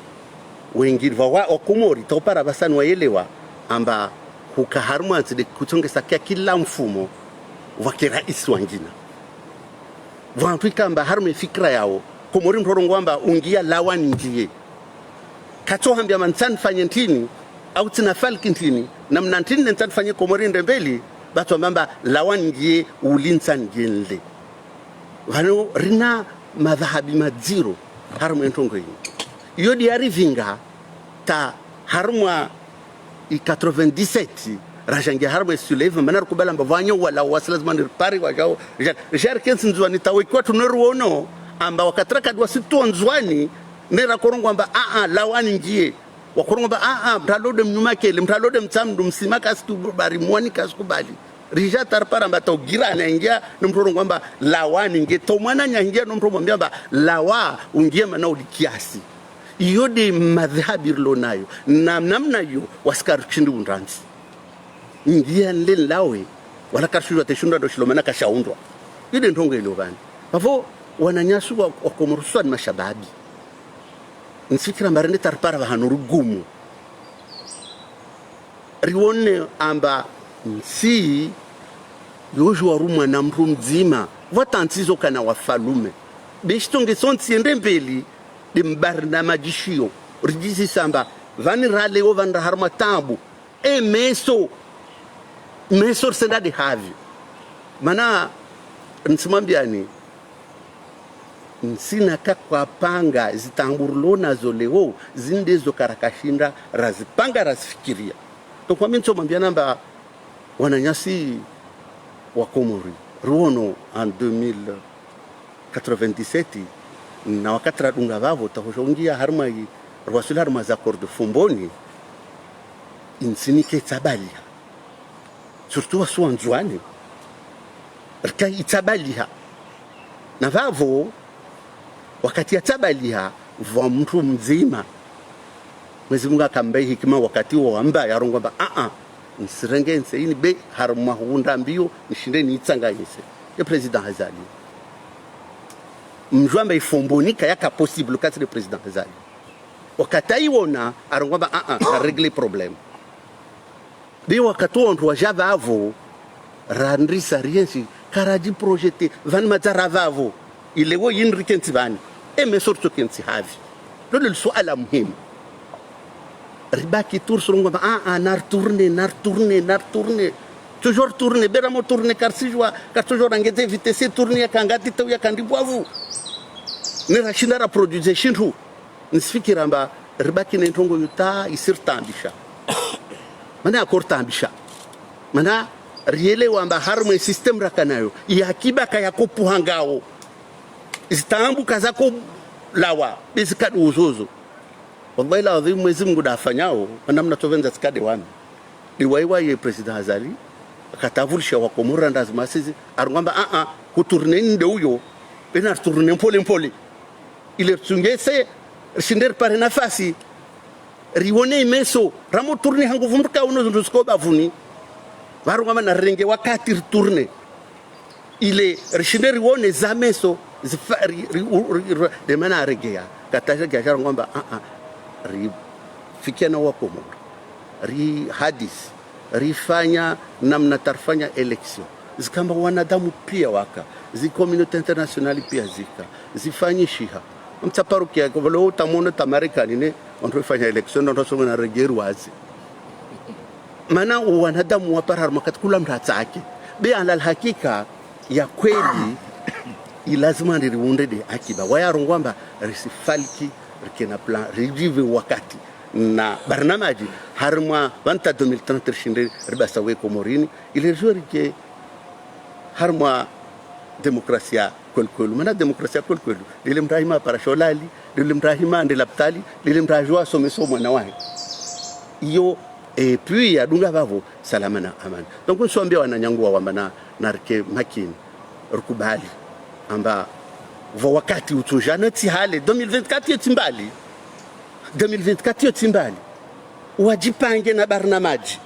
wendji pvwa wa, wa Komori, taupara pvasani wayelewa, amba huka harumwa ntsi de kutsongesa kia kila mfumo, pvwake raisi wangina. Pvwantru ikamba harumwa fikira yawo, Komori mndru orongoa amba ungia lawa ningie. Katsohambia amba ntsanifanye ntrini, au tsina falki ntrini, namna ntrini ne ntsanifanye Komori nde mbeli, pvatsoamba amba lawa ningie, uli ntsaningie nle. Pvanu rina madhahabi madziro harumwa entrongo ini. Iyo de yaripvinga ta harumwa i quatre-vingt-dix-sept, rajangia harumwa e soulèvement, mana rikubali amba pvwanyo wala wasi lazima ni ripare wajao. Ja, ja rikentsi Ndzuani tawe kwa tuneruono, amba wakati rakadi wasi tuwa Ndzuani, ne rakorongoa amba, a, a, lawa ningie. Wakorongoa amba, a, a, mndru alode mnyuma kele, mndru alode mtsamdu, msima kasikubali, mwani kasikubali. Rija ta ripara amba ta ugira na ingia, no mndru orongoa amba lawa ningie, to mwananya ingia, no mndru omwambia amba lawa, ungie mana uli kiasi. Iyo de madhahabi rilo nayo. Na namna iyo, wasi karishindi undra ntsi. Ingia nle nlawe, wala karishindwa te shindwa ndo shilo mana kashaundrwa. Iyo de ntrongo ilo pvani. Pvapvo, wananyasi wa, wa Komori hususwani mashababi. Ntsifikira amba rende ta ripara pvahanu rugumu. Rione amba ntsi yojuwa rumwa na mndru mdzima, pvwa ta ntsi zo kana wafalume. Be shitsongeso ntsi yende mbeli, de mbarnamaji shiyo. Ridjizisa amba, pvani rale wo pvandra harumwa taabu. E meso, meso risenda de havi. Mana, ntsimwambiani, ntsina ka kwapanga zitaabu rilo nazo leo, zinde zo karakashinda razipanga razifikiria. Donc, wami ntsomwambiani amba wananyasi wa Komori, ruono en deux mille quatre-vingt-dix-sept, na wakati radunga pvapvo, tahojo ungia harumwa i, rwaswili harumwa za accord de Fomboni, intsi nike tsabaliha. Surtout wasi wa Ndzuani. Rika itsabaliha. Na pvapvo, wakati yatsabaliha, pvwa mndru mdzima. Mwenyezi Mungu akamba hikima wakati wo amba, yarongoa amba, a, a, ntsirenge ntsi ini be, harumwa hundra mbio, nishinde niitsanganyise. E président Azali. Mdjuwa amba i Fomboni kayaka possible kasi le président Azali. Wakati ayiona, arongoa amba, a, a, na régler problème. Be wakati wandru waja pvapvo, randrisa rienshi, karadji projeter, pvani madzara pvapvo, ile wo yini rikentsi pvani, e meso ritsokentsi havi. Lolo li suala muhimu. Ribaki toujours rongoa amba, a, a, na ritourner, na ritourner, na ritourner. Toujours ritourner, be ramo tourner, karisijuwa, kari toujours rangedze vitesse tourner, yaka ngati tau yaka ndribwavu. Ne rashinda ra produire shintru. Ntsifikira amba ribaki ne ntrongo iyo ta isiritambisha. Mana yako ritambisha. Mana rielewa amba harumwa e système rakanayo, i akiba kayako pvuha ngawo. Zitaabu kazako lawa, be zikadu uzozo. Wallahi ladhwim Mwenyezi Mungu de afanyao, mana mna tsopvendza tsikade wami. De wayi wayi e président Azali, akatavulisha wa Komori ndrazi masizi, arongoa amba, a, a, hutourner nde uyo, be na ritourner mpole mpole. Ile ritsungese, rishinde ripare nafasi, rione imeso, ramo tourner ha nguvu mbuka uno zindru ziko bapvuni. Pvarongoa amba na rirenge wakati ritourner. Ile rishinde rione za meso, zifa-, ri-, ri-, u-, ri-, ri-, de mana aregea. Kataja gaja rongoa amba, a, a, rifikia na wa Komori. Rihadisi. Rifanya namna ta rifanya élection. Zikamba wanadamu pia waka, zi communauté internationale pia zika, zifanyishiha. Mtsa parokia, kwa vile utamono ta Marekani ne, wandru wafanya élection, wandru wasoma na regeri wazi. Mana wanadamu wapara harumwa wakati kula mndru atsake. Be ala hakika ya kweli, i lazima ririunde de akiba. Wayi arongoa amba risifaliki, rikena plan, rijive wakati. Na barnamaji, harumwa pvanu ta deux mille trente rishinde ribasa we Komorini, ile rijo rike harumwa demokrasia kweli kweli. Mana demokrasia kweli kweli, lile mndru ahima para sholali, lile mndru ahima ande lapitali, lile mndru ajo asomesa o mwana wahe. Iyo, et puis yadunga pvapvo, salama na amani. Donc, nisuambia wananyangu wa wamba na, na rike makini, rikubali amba pvo wakati utsoja na tsi hale, deux mille vingt-quatre iyo tsi mbali. Deux mille vingt-quatre iyo tsi mbali. Wajipange na barnamaji.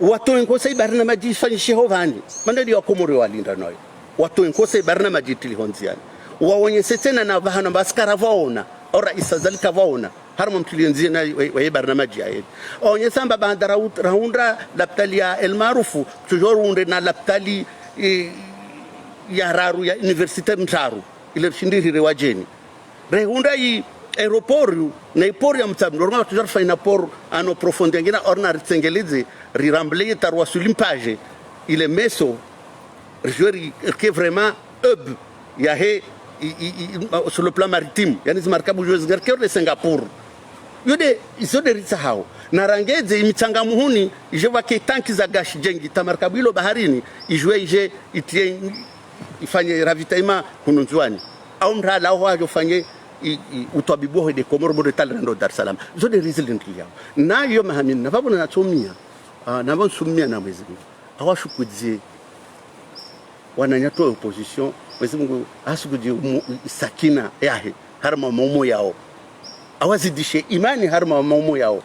Watowe nkosa i barnamaji ifanyishihe ho pvani. Mana de wa Komori walinda nayo. Watowe nkosa i barnamaji itiliwe ho ndziani. Waonyese tsena na pvahanu amba askari pvwaona. Ora Rais Azali kapvaona, harumwa mtrilio ndziya na wa, wa ye barnamaji yahe. Onyesa amba baanda ra, rahundra lapitali ya El Maarouf, toujours runde na lapitali, eh, ya raru ya université mtraru, ile rishindi rire wadjeni. Rehundra i aéroport, na i port ya Mtsamdu, ronga toujours rifanya port en eau profonde ngina, orna ritsengeleze, rirambule ye tarwasuli mpaje, ile meso, ridjue ri, rike vraiment hub yahe, i, i, i, sur le plan maritime, yaani zimarkabu djue zingarike le Singapour. Yo nde, izo nde ritsahao. Na rangedze imitsanga muhuni, idje pvake tanki za gashi djengi, ta markabu ilo baharini, idjue idje, itie, ifanye ravitaillement hunu Ndzuani. Au mndru ala oho adjo fanye i, i, utwabibu oho nde Komoro, bo nde tale rendo Dar es Salaam. Zo nde rizilindriyao. Na yo mahamini, na pvapvo natsomia, ah, na pvo ntsumia na Mwezi Mungu. Awashukudzie wananyatru wa opposition, Mwezi Mungu ashukudzie umu, sakina yahe, harumwa maumo yao. Awazidishe imani harumwa maumo yao.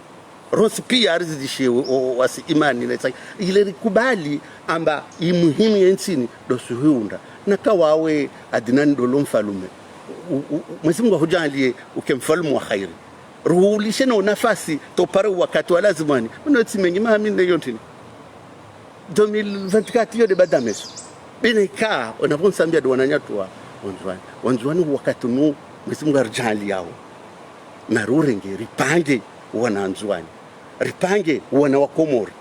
Rontsi pia arizidishe o, o, wasi imani na isaki. Ile rikubali amba imuhimu ye ntsini ndo suhundra. Na kawawe Adinani ndo lo mfalume. U, u, u, Mwezi Mungu ahudjaanlie uke mfalume wa khairi. Ruhulishe no nafasi, topare wakati wa lazimani. Uno tsi mengi, mahamini yo ntrini. Deux mille vingt-quatre yo nde baada meso. Bene ka, ona pvo ntsambia ndo wananyatru wa, wa Ndzuani. Wa Ndzuani wakati unu, Mwezi Mungu aridjaanliao. Na rurenge, ripange wana Ndzuani. Ripange wana wa Komori.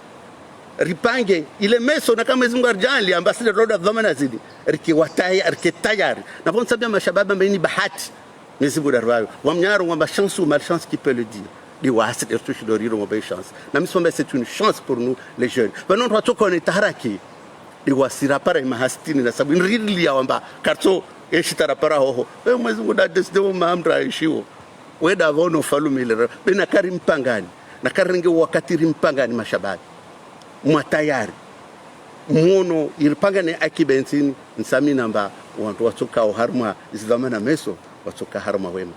Ripange, ile meso na ka Mwezi Mungu aridjaanlia, amba sile roda dhwamana zidi. Rike wataya, rike tayari. Na pvo ntsambia mashababi amba ini bahati. Mwezi Mungu ndaripvayo. Wamnyaro ngwamba chance ou malchance, qui peut le dire. Nde wasi nde rutsushi ndo riro ngwamba chance. Na mi ntsamba c'est une chance pour nous, les jeunes. Pvanu ntru watsoka ne taharaki. Nde wasi rapara ima hasitini na sabu. Nrili ya wamba. Kartso, eshi tarapara hoho. Eh, Mwezi Mungu nda décidé wo mahamndra ishiwo. Wenda pvono falume ile. Bena kari mpangani. Na kari renge wakati rimpangani mashababi. Mwa tayari. Mwono iripangane akiba ntsini, ntsamini amba wantru watsokao harumwa zidhwamana meso, watsoka harumwa wema.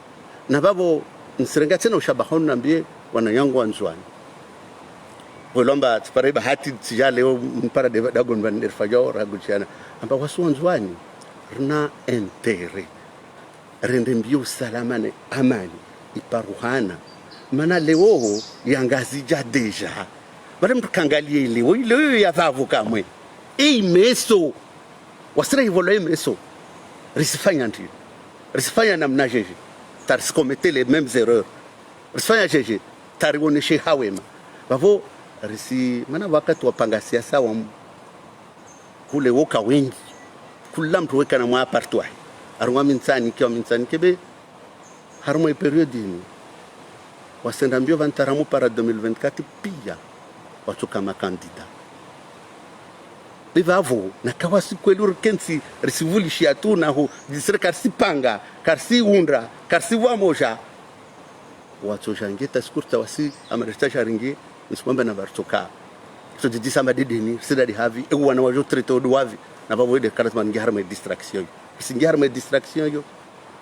Na pvapvo, ntsirenga tsena ushabaha unu nambie wananyangu wa Ndzuani. Pvwelwa amba tsipare bahati tsidja leo, mpara nde, ndago nde rifanyao, raguchiana. Amba wasi wa Ndzuani, rina intérêt. Rende mbio usalama ne amani, iparuhana. Mana leo, ya Ngazidja déjà. Mana mndru kangalie leo, ileo ya pvapvo kamwe. Ei meso. Wasira ivolwa imeso. Risifanya ntrini. Risifanya namna jeje. Ta risi commettre les mêmes erreurs. Risifanya jeje. Ta rioneshe hawema. Pvapvo, risi, mana wakati wapanga siasa wa m-, kule woka wengi. Kula mndru weka na mwa parti wahe. Harumwa mi ntsanike, wa mi ntsanike be. Harumwa i période inu. Wasenda mbio pvanu ta ramu para deux mille vingt-quatre pia. Watsoka makandida. Be pvapvo, na kawasi kweli urikentsi, risivulishia tu na hu, disire karisipanga, karisiundra, karisi pvwamoja. Watsodja nge ta siku rita wasi, ama rita dja ringe, nisikwamba na pvaritsoka. So didisa ama dedeni, sida dihavi, e wana wadjo traité o duwavi, na pvapvo ede karatima nge harumwa e distraction yo. Risi nge harumwa e distraction yo,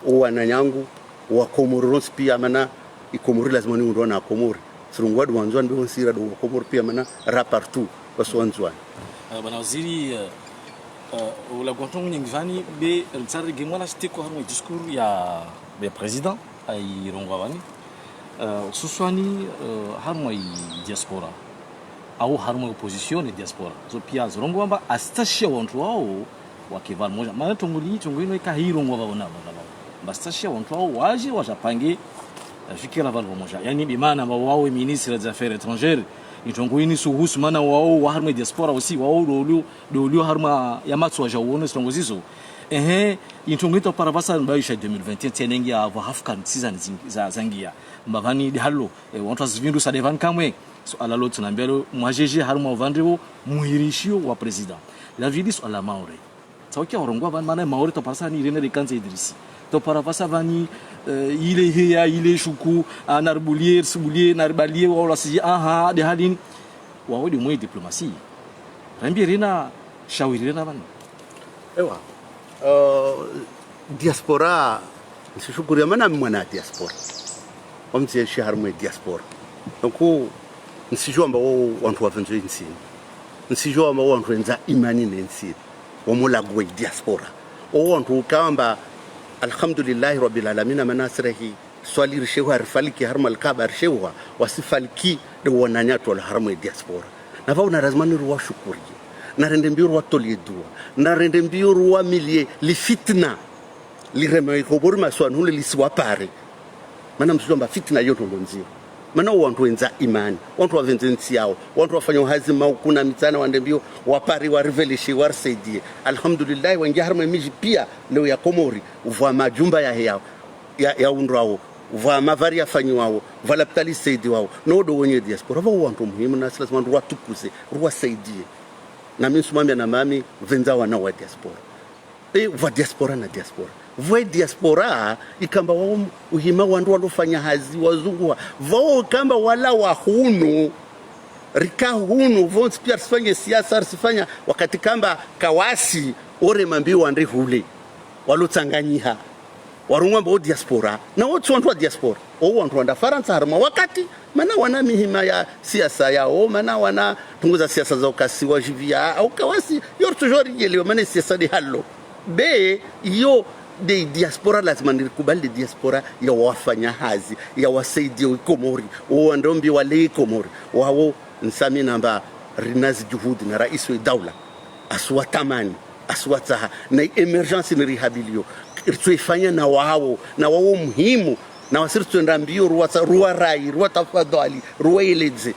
o wananyangu, wa Komori rontsi pia mana, i Komori lazima ni undro na Komori. Sirungu wadu wa Ndzuani be wontsi ra ndo wa Komori pia mana, ra partout, wasi wa Ndzuani. Eh, bwana waziri, eh, eh, ula gwantongu nyengi pvani, be, eh, tsari gemwana siteko harumwa e discours ya, ya président. Ayirongoa pvani, eh, hususwani, eh, harumwa i diaspora, au harumwa i opposition ne diaspora. Zo pia zirongoa amba asitashia wantru wao wake pvahali moja. Mana trongo li, trongo inu ika hirongoa pvapvo na pvapvo. Amba asitashia wantru wao waje, wajapange, eh, fikira pvahali pvamoja. Yaani, bimaana amba wao ministre des affaires étrangères, itrongo ini suhusu, mana wao wa harumwa i diaspora aussi, wao ndo ulio, ndo ulio harumwa ya matso waja uone zitrongo zizo. Ehe, itrongo ito para pvasa mbaisha deux mille vingt et un, tsenengi ya pvo hafuka ntsiza ni zing-, za, zangia. Mbapvani de halo, eh, wantru wazipvindru sa de pvani kamwe. Suala lo tsunambia lo, mwajeje harumwa upvandre wo muhirishio wa président. La vili suala Maore. Tsaukia warongoa pvani mana Maore to parasa ni René de Kanza Idrissi. To para pvasa pvani, eh, ile heya, ile shuku, ah, naribulie, risibulie, naribalie, wa ula siji, aha, de halini. Wao de mwe diplomatie. Rambi rina, shawiri rina pvani. Ewa. Eh, diaspora, ntsishukuru ya mana mwana diaspora. Wamtsi yeshi harumwa e diaspora. Donc, ntsijua amba wo wantru wapvendzo intsini. Ntsijua amba wo wantru wendza imani ne ntsini. Wamolago e diaspora. Wo wantru ukamba, alhamdulillahi rabbil alamina, mana sirahi. Swali risheuha, rifaliki harumwa likaba risheuha, wasifaliki nde wananyatru walo harumwa diaspora. Na pvao na lazima ni ruwashukuriye. Na rende mbio ruwatoliye dua. Na rende mbio ruwamiliye lifitna. Lirema ikobori maswanu hule lisiwapare. Mana msujua amba fitna yo ndrongo ndziro. Mana wo wantru wendza imani, wantru wapvendze ntsi yawo, wantru wafanya hazi mauku na mitsana wande mbio, wapare, wariveleshe, warisaidiye. Alhamdulillah, wengi harumwa emiji pia leo ya Komori, upvwa majumba yahe yawo, ya, ya undrwawo, upvwa mapvari yafanyiwawo, upvwa lapitali isaidiwawo. No ndo wenye diaspora, pvao wantru muhimu na si lazima ruwatukuze, ruwasaidiye. Na mi nsumwambia na mami, pvendza wana wa diaspora. E, pvwa diaspora na diaspora. Pvwe diaspora, ikamba wao uhima wandru walofanya hazi, wazunguha. Pvao ikamba wala wa hunu, rika hunu, pvontsi pia risifanye siasa, risifanya wakati kamba kawasi, orema mbio wandre hule. Walotsanganyiha. Warongwa amba o diaspora. Na wo tsi wantru wa diaspora. O wantru wanda Farantsa harumwa wakati, mana wana mihima ya siasa yawo, mana wana tunguza siasa za ukasi wa jivia, au kawasi, yo ritsojo rijelewa, mana siasa de halo. Be, iyo de diaspora lazima nirikubali de diaspora ya wafanya hazi, ya wasaidia Ikomori, wo wandro mbio wale Ikomori, wawo nsami namba rina zijuhudi na raisi wa daula. Asuwatamani, asuwatsaha, na émergence nirihabilio, ritsoifanya na wawo, na wawo muhimu, na wasi ritsoenda mbio, ruwatsa, ruwarai, ruwatafadhali, ruwaeledze.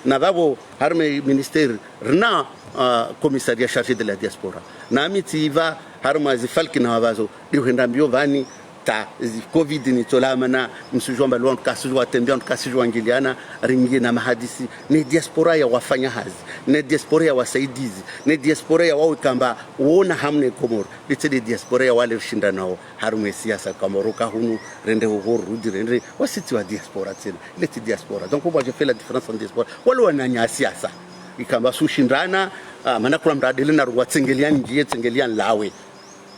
Na pvapvo, harumwa ministère, rina, ah, commissariat chargé de la diaspora. Na mi tsipva, harumwa zifalki na wapvazo, de uhenda mbio pvani, ta zi covid nitsola mana, msujua amba leo wantru kasujua watembea, wantru kasujua wangiliana, ringie na mahadisi, ne diaspora ya wafanya hazi, ne diaspora ya wasaidizi, ne diaspora ya wawo ikamba wona hamu ne Komori, litsi de diaspora ya wale rishinda nawo, harumwa siasa kamba roka hunu, rende hoho, rudi, rende, wasi tsi wa diaspora tsena, ile tsi diaspora. Donc, moi, je fais la différence en diaspora. Wale wananya siasa, ikamba sushindana, ah, mana kula mradele na ruwa tsengeliani ngiye, tsengeliani lawe.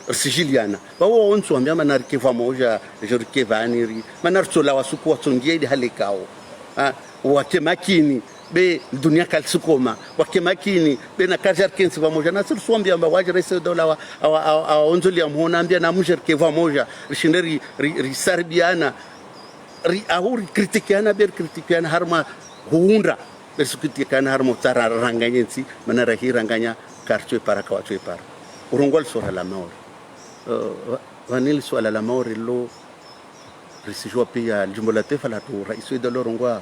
Risijiliana. Pvao wontsi wambia mana rike pvwamoja, jo rike pvani ri. Mana ritsolawa suku watsongia idi hale kawo. Ah, wake makini, be dunia kalisukoma. Wake makini, be na karja rikentsi pvwamoja. Na si risuwambia amba waje raisi wa daula wa, awa, awa, awa ondzoli ya muhona ambia na muje rike pvwamoja. Rishinde ri, ri, risaribiana. Ri, ahu rikritikiana, be rikritikiana, harumwa huundra. Be risikritikana harumwa utsara ranganye ntsi, mana rahiranganya, karitsoipara, kawatsoipara. Urongoa lisuala la Maore. Eh, pva, pvani lisuala la Maore lo, risijua pia, lijumbo la twaifa latru, raisi wa daula orongwa,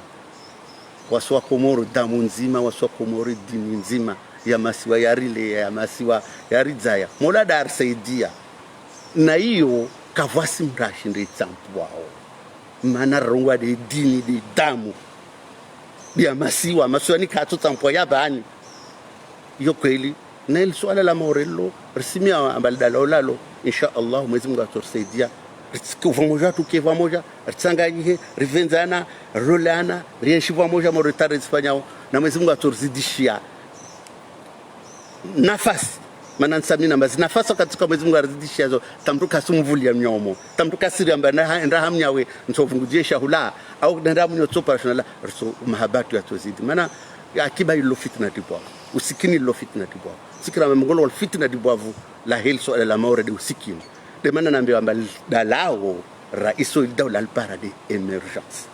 wasi wa Komoro, damu ndzima, wasi wa Komoro, dini ndzima, ya masiwa yarile, ya masiwa yaridzaya. Mola da arisaidia. Na iyo, kapvatsi mrashi nde itsampwao. Mana rarongwa de dini, de damu. Dia masiwa, masiwa ni katso tsampwa ya pvani. Iyo kweli, na ili suala la Maore lo, risimia amba lidala olalo, insha Allah, Mwenyezi Mungu atsorisaidia. Ritsike pvwamoja, tuke pvwamoja, ritsanganyihe, ripvendzana, rilolana, rienshi pvwamoja, Maore tare zifanyao, na Mwenyezi Mungu atsorizidishia nafasi. Mana nsamina mbazi nafasi wakati ka Mwenyezi Mungu arizidishia zo, ta mtru kasumvulia mnyomo, ta mtru kasiri amba na ha-, enda ha mnyawe, ntsovungudie shahula, au nenda ha mnyo tso opération la, ritso mahabatu yatsozidi. Mana, ya akiba ilo fitna dibwavu, usikini ilo fitna dibwavu. Sikira mengolo wal fitna dibwavu, la heli suala la Maore de usikini. De mana nambe amba dalao, raisi wa daula alipara de émergence.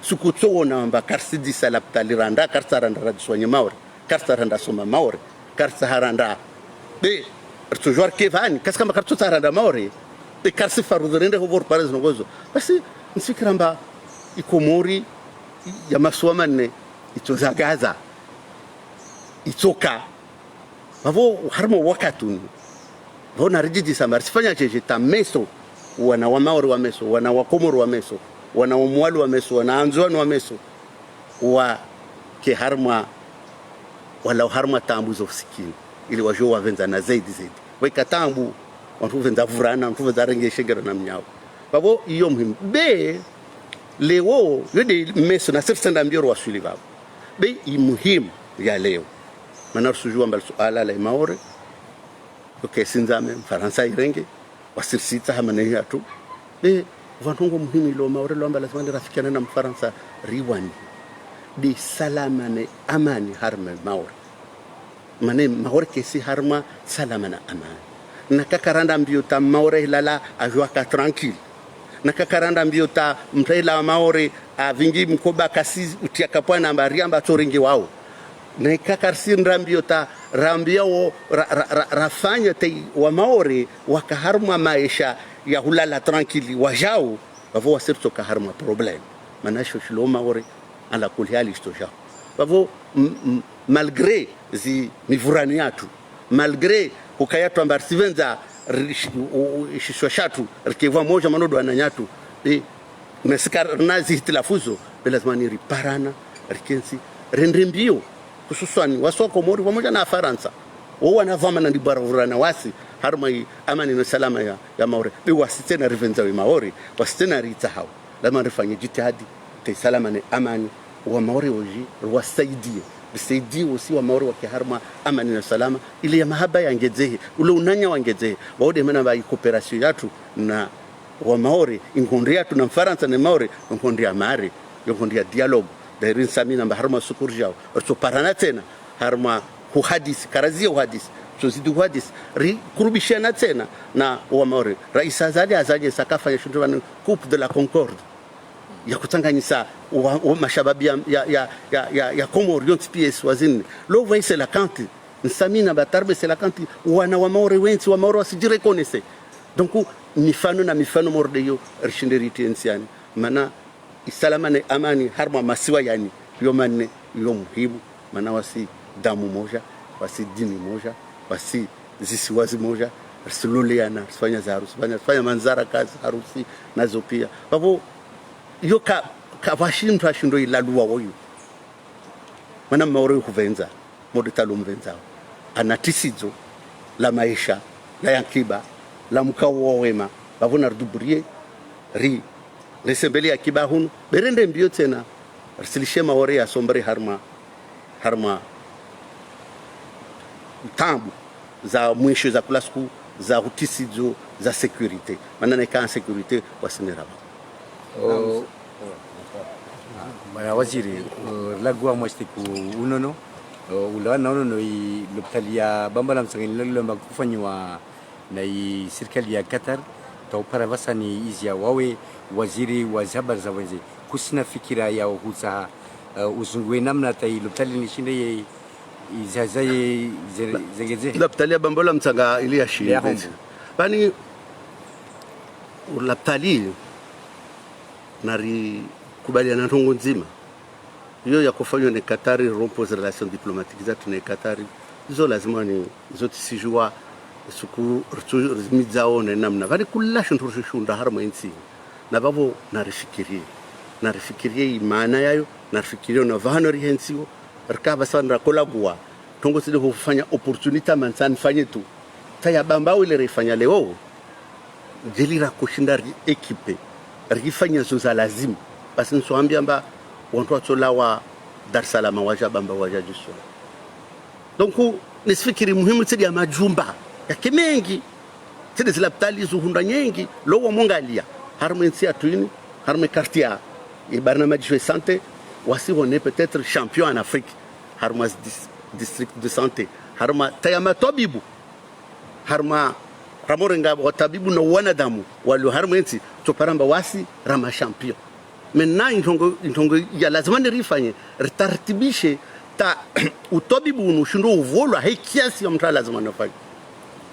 Suku tso wona amba karisi disa lapitali randa, karisa randa radiswanye Maore. Karisa randa soma Maore, karisa haranda. Be, ritsojua rike pvani, kasi kamba karitso tsaranda Maore. Be, karisi farudhi rende hovo ripare zinongozo. Basi, ntsifikira amba Ikomori ya masiwa manne, itsozagaza, itsoka. Pvavo, harumwa wakati unu. Pvavo naridjidjisa amba risifanya jeje ta meso, wana wa Maore wa meso, wana wa Komoro wa meso, wana wa Mwali wa meso, wana Anzuani wa meso, wake harumwa, wala harumwa taabu zo usikini, ili wajo wapvendzana zaidi zaidi. Waika taabu, wantru upvendza pvurana, wantru upvendza renge shengera na mnyawe. Pvavo iyo muhimu. Be, leo, yo de meso na siritsenda mbio ro waswili pvavo. Be, i muhimu ya leo. Mana rusujua amba li suala la Maore. Ok, sindzame, Mfarantsa irenge, wasirisitsa hama ne yatru. Be, pvantru ngo muhimu ilo Maore lo amba lazima ni rafikiana na Mfarantsa riwani. De salama ne amani harumwa Maore. Mana Maore kesi harumwa salama na amani. Na kakaranda mbio ta Maore hilala ajua ka tranquille. Na kakarandra mbio ta mtrela wa Maore, avingi mkoba kasi utia kapwana amba riamba tsorengi wao. Na ikakari si ndra mbio ta rambia wo, ra, ra, ra, rafanya tei wa Maore waka harumwa maesha ya hulala tranquille wajao, vavo wasi ritsoka harumwa problème. Mana sho shilo Maore, ala kulli hali shito jao. Vavo, m, m, malgré zi mivurano yatru, malgré hukaya twamba risivendza ri-, shi-, u-, u-, shisiwa shatru, rike vwa moja manodo wananyatru, e, mesika rina zihitilafu zo, be lazima ni riparana, rikentsi, rendre mbio, hususwani wasi wa Komori, vwa moja na Farantsa. Wo wana vamana ndi bwara vurana wasi, harumwa i amani no salama ya, ya Maore. Be wasi tsena rivendza we Maore, wasi tsena ritsahao. Lazima rifanye jitihadi, te salama ne amani, wa Maore oji, riwasaidie. Risaidie osi wa Maore wake harumwa amani na salama, ile ya mahaba yangedzehe, ule unanya wangedzehe. Vavo de mana va i coopération yatru na wa Maore, inkontri yatru na Mfarantsa ne Maore, inkontri ya mare, inkontri ya dialogue. Dairi nsamina amba harumwa suku rijao, ritsoparana tsena, harumwa huhadisi, karazie uhadisi, tsozidi uhadisi, rikurubishana tsena na wa Maore. Raisi Azali, Azali sakafanya shintru vanu Coupe de la Concorde, ya kutsanganyisa wa, wa mashababi ya, ya, ya, ya, ya, ya Komori, yontsi pièce wazini. Lo voyez, c'est la Kanti. Nsamina ba tarbe, c'est la Kanti. Wana wa Maore wentsi, wa Maore wasijireconnaître. Donc, mifano na mifano morde yo, rishinde riti entsiani. Mana, isalama ne amani, harumwa masiwa yani, yo manne, yo muhimu. Mana wasi damu moja, wasi dini moja, wasi zisiwa zimoja, risiloleana, risifanya za harusi, fanya, fanya manzara kazi, harusi, nazo pia. Vavo, yo ka, ka vashindwa shindo ilaluwa woyo. Mana Maore huvendza, morde talo mvendzao. Ana tisidzo, la maesha, la yankiba, la mkao wa wema, vavo na riduburiye, ri, risembele ya kiba hunu, be rendre mbio tsena, risilishe Maore ya sombre harumwa, harumwa tabu za mwisho za kula siku, za utisidzo, za sécurité. Mana na ika insécurité, wasi ne rava. O, Bwana Waziri, o, rilagua mwa shitiku unono, o, ulawana unono i lopitali ya Bambao la Mtsanga ilo lilomba kufanyiwa na i sirikali ya Qatar, ta upara vasani izia wawe waziri wa zihabari za wendze. Kusina fikira ya uhutsaha, eh, uzunguwe namna ta i lopitali nishinde ye, izaza ye, ze, zengedze. Lapitali ya Bambao la Mtsanga ili ya shinde. Ya hombo. Vani, lapitali, na rikubaliana ndrongoo ndzima. Iyo yakofanywa ne Katari, rompre ze relations diplomatiques zatru ne Katari, izo lazima ni, izo tsisijua, suku, ritsu, rimidzao ne namna. Vani kula shintru rishishunda harumwa intsi. Na vavo narifikirie. Narifikirie i maana yayo, narifikirie na vahano rihentsiwo, rika vasa ndrakolagua. Ndrongoo tside hufanya opportunité mantsani fanye tu. Ta ya Bambao ile rifanya leo. Djeli rakushinda ri équipe, rifanya zo za lazimu. Basi nisuambia amba wantru watsolawa Dar es Salaam waja Bambao waja djuswa. Donc, nisifikiri muhimu tsidi ya majumba yake mengi, tsidi zilapitali zuhundra nyengi, lo wa mwangalia. Harumwa intsi yatru ini, harumwa quartier ya, ya barnamaji ya santé, wasi wone peut-être champion en Afrique. Harumwa dis-, district de santé. Harumwa ta ya matwabibu. Harumwa ramorenga watabibu na wanadamu walio harumwa intsi, tsopara amba wasi ra ma champion. Maintenant, introngo, introngo ya lazima ni rifanye, ritartibishe ta utwabibu unu ushindo uvolwa he kiasi ya mntru lazima nafanye.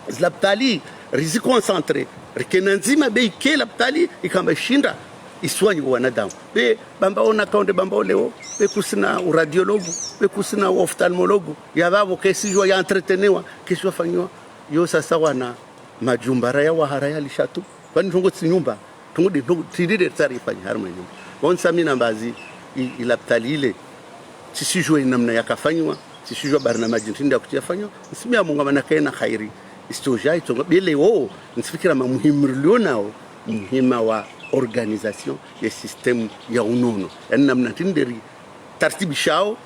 Zilapitali, rizi concentré, rikena ndzima be ike lapitali, ikamba ishinda, iswanyi wanadamu. Be, Bambao na kaonde Bambao leo, be kusina uradiologue, be kusina uophtalmologue, ya vavo kesijua ya entretenewa, kesijua fanyiwa. Yo sasa wana majumba raya wahara ya lishatu. Vani ndrongoo tsi nyumba. Ndrongoo de, ndrongoo tsi dide tsari fanyi harumwa nyumba. Wonsa mina mbazi i, i lapitali ile. Tsisijua i namna yakafanyiwa. Tsisijua barnamaji ntrini ya kutia fanyiwa. Nsimia Mungu mana kena khairi. Istoja itonga. Be leo, nisifikira ma muhimu rilio nao. Muhima wa organisation ya système ya unono. Yani namna ntrini de ritartibishao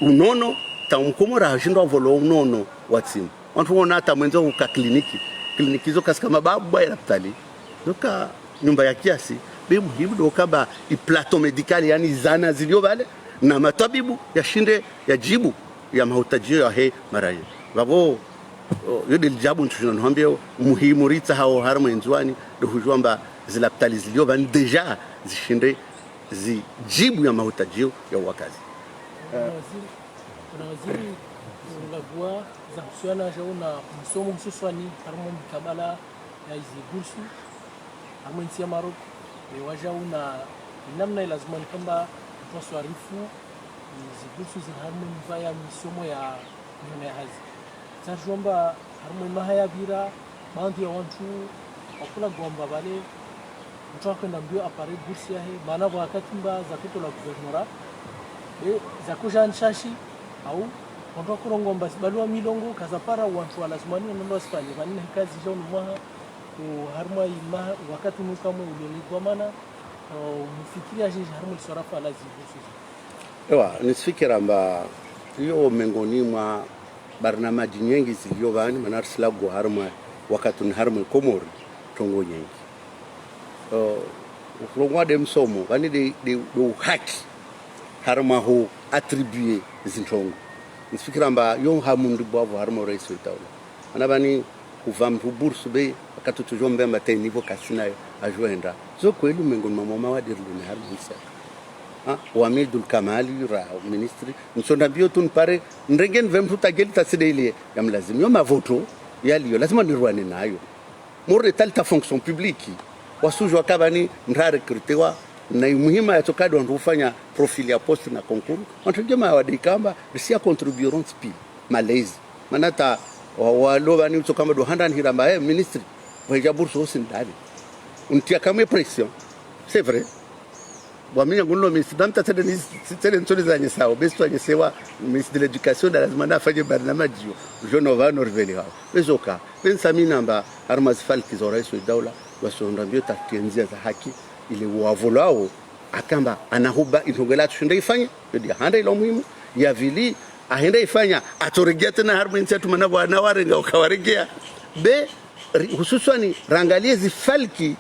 unono, ta umkomori hashindwa volo unono wa tsimu. Wantru wona hata mwendza uka kliniki. Kliniki zo kasika mababu ba ya lapitali. Zoka nyumba ya kiasi. Be muhimu do kamba i plateau médical, yani zana zilio vale, na matwabibu yashinde yajibu ya mahutajio yahe maraya. Vavo, o, yo de lijabu ntsushina nuhambia, muhimu ritsahao harumwa Ndzuwani, do hujua amba Zilapitali zilio pvanu déjà zishinde zidjibu ya mahutadjio ya wakazi. Bwana waziri, bwana waziri, ulagua za husiana jau na msomo, hususwani harumwa mikabala ya izi bursu harumwa entsi ya Maroc, e, wajau na namna ilazimu ni kamba mtru aswarifu izi bursu zili harumwa mva ya misomo ya mihana ya hazi. Tsarjomba harumwa maha ya pvira, baadhwi ya wantru wakulagua amba pvale mtru akwenda mbio apare bursu yahe, mana pvo wakati mba zakotolwa guvernora, be zakoja nshashi, au wantru wakurongoa amba zibaluwa milongo kazapara, wantru walazimani wanono wasifanye pvanu na hikazi jau no mwaha, o, harumwa imaha wakati nukamwe ulolekwa mana, o, mufikiri ajinji harumwa liswarafa la zibursu. Ewa, nisifikira amba iyo mengoni mwa barnamaji nyengi zilio pvanu, mana risilagua harumwa wakati ni harumwa Komori, trongo nyengi. O, urongoa de msomo, pvanu de, de, de uhaki harumwa hu attribuer zintrongo. Nisifikira amba yo hamu ndibwavu harumwa rais wa daula. Mana pvanu huva mtru bursu be, wakati utsujombe amba teni pvo kasina yo, ajuenda. Zo kweli mengoni mwa moma wa dirlu ni harumwa ntsi. Ha, wa Midul Kamali, ra ministri, ntsonda mbio tu nipare, nrenge nive mtru tageli tatside ile ya mlazimu. Yo mavoto yalio, lazima nirwane nayo. Mori tali ta fonction publique. Wasujua kamba ni mtru arecrutewa, na imuhima yatsokado wantru ufanya profil ya poste na concours. Wantru djema wadikamba, risia contribueront spi, malezi. Mana ta, wa, walo pvanu utsokamba do handa nihira amba, eh, ministri, pvwahidja bursu hosi ndani. Untia kamwe pression. C'est vrai. Bwa mi nyangu nilo ministri, dam ta tsele ni, tsele ntsoni za nyesao, besi twa nyesewa, ministre de l'éducation, da lazima nafanye barnamaji yo, ujo no pvanu riveli hao. Bezoka, bensa mi namba, harumwa zifalki zo rais wa daula, wasonda mbio tatienzia za haki, ile wavolao, akamba, anahuba, introngo ila atsushinda ifanye, yo dia handa ilo muhimu, ya pvili, ahenda ifanya, atsoregea tsena harumwa entsi yatru mana pvwana warenga, ukawaregea. Be, ri-, hususwani rangalie zifalki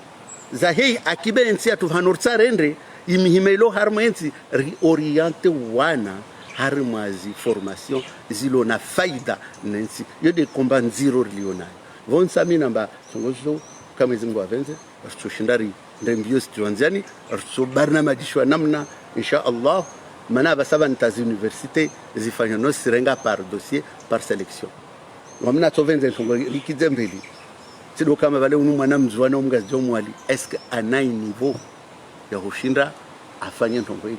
za heyi akiba entsi yatru pvanu ritsarendre, imihima ilo harumwa entsi, rioriente wana harumwa zi formation zilo na faida na entsi. Yo de komba ndziro rilio nayo. Pvonsa mi namba, songo zo, ka Mwezi Mungu avendze, ritsushinda ri, nde mbio zitru wandziani, ritsu barnamaji shwa namna, insha Allah, mana apvasa pvanu ta zi université, zifanya no sirenga par dossier, par sélection. Wamina tsovendze ntrongo rikidze mbeli. Tsido kama pvale unu mwana mndzuwani au mngazidja au mwali, est-ce que ana niveau ya hushinda afanye ntrongo ini?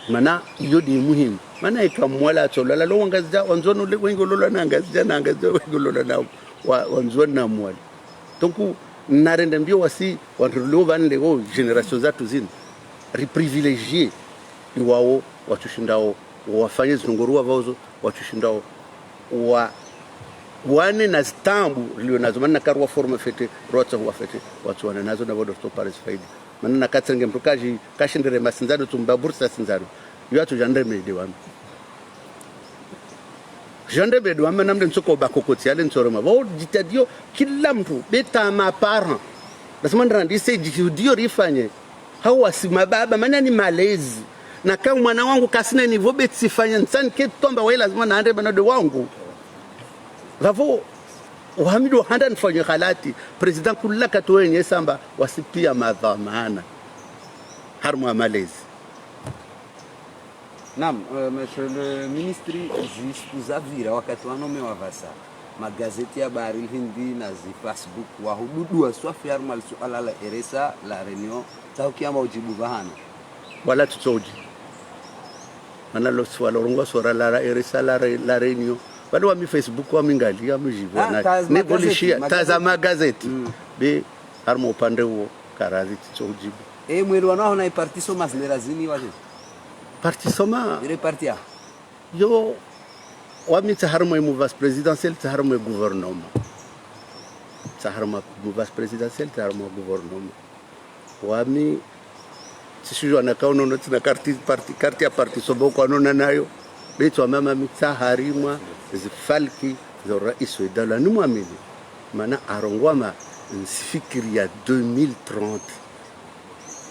Mana iyo de muhimu. Mana ika mwali atsolala, lo wangazidja, wandzuwani le, wengi ulolwa na wangazidja, na wangazidja, wengi ulolwa na wa, wandzuwani na mwali. Donc, narende mbio wasi, wantru leo pvanu leo, génération zatru zinu, riprivilégier iwawo watsushindao wafanye zintrongo ruwa pvaozo, watsushindao wa, wane na zitambu rilio nazo, mana nakaruwa forma fete, ruwatsa huwa fete, watsuwana nazo na pvodo ritsopare zifaidi. Mana nakatsenge mtru kaji, kashindire masindzano tsumba bursa sindzano. Yo atsuja ndremede wami. Jandremede wami mana mle ntsoko bakokotsi yale ntsorema. Pvo jitadio kila mtru, be ta ma parents. Lazima nirandise jihudio rifanye. Hau wasi mababa, mana ni malezi. Na ka mwana wangu kasina niveau be tsifanya ntsanike tomba waye lazima na andre mana de wangu. Pvapvo, wami do handa nifanye halati. Président kula katuwenyesa amba wasi pia madhwamana. Harumwa malezi. Naam, euh, Monsieur le Ministre, zisiku zapvira wakati wanomewa pvasa, magazeti ya Bahari Hindi na zi Facebook, wahududu wa swafi harumwa li suala la R S A, La Réunion, tsaho kiamba ujibu pvahanu. Wala tsutso ujibu. Mana lo suala urongoa suala la R S A, La Ré-, La Réunion. Bado wami Facebook wami ngali, wami jibu. Ah, na, ta za ne magazeti, bolishia, ta za magazeti. Magazeti. Mm. Be, harumwa upande uwo, karazi tsutso ujibu. E, mwelewano waho na i parti SOMA zile razini waje? Parti SOMA. Ile parti ya? Yo, wami tsi harumwa mouvance présidentielle, tsi harumwa gouvernement. Tsi harumwa mouvance présidentielle, tsi harumwa gouvernement. Wami, tsisujua na kaunono tsina karti, parti, karti ya parti SOMA kwa nona nayo. Be tsi wami mami tsi harumwa zifalki zo rais wa daula ni mwamini. Mana arongoa ma nsifikiri ya deux mille trente.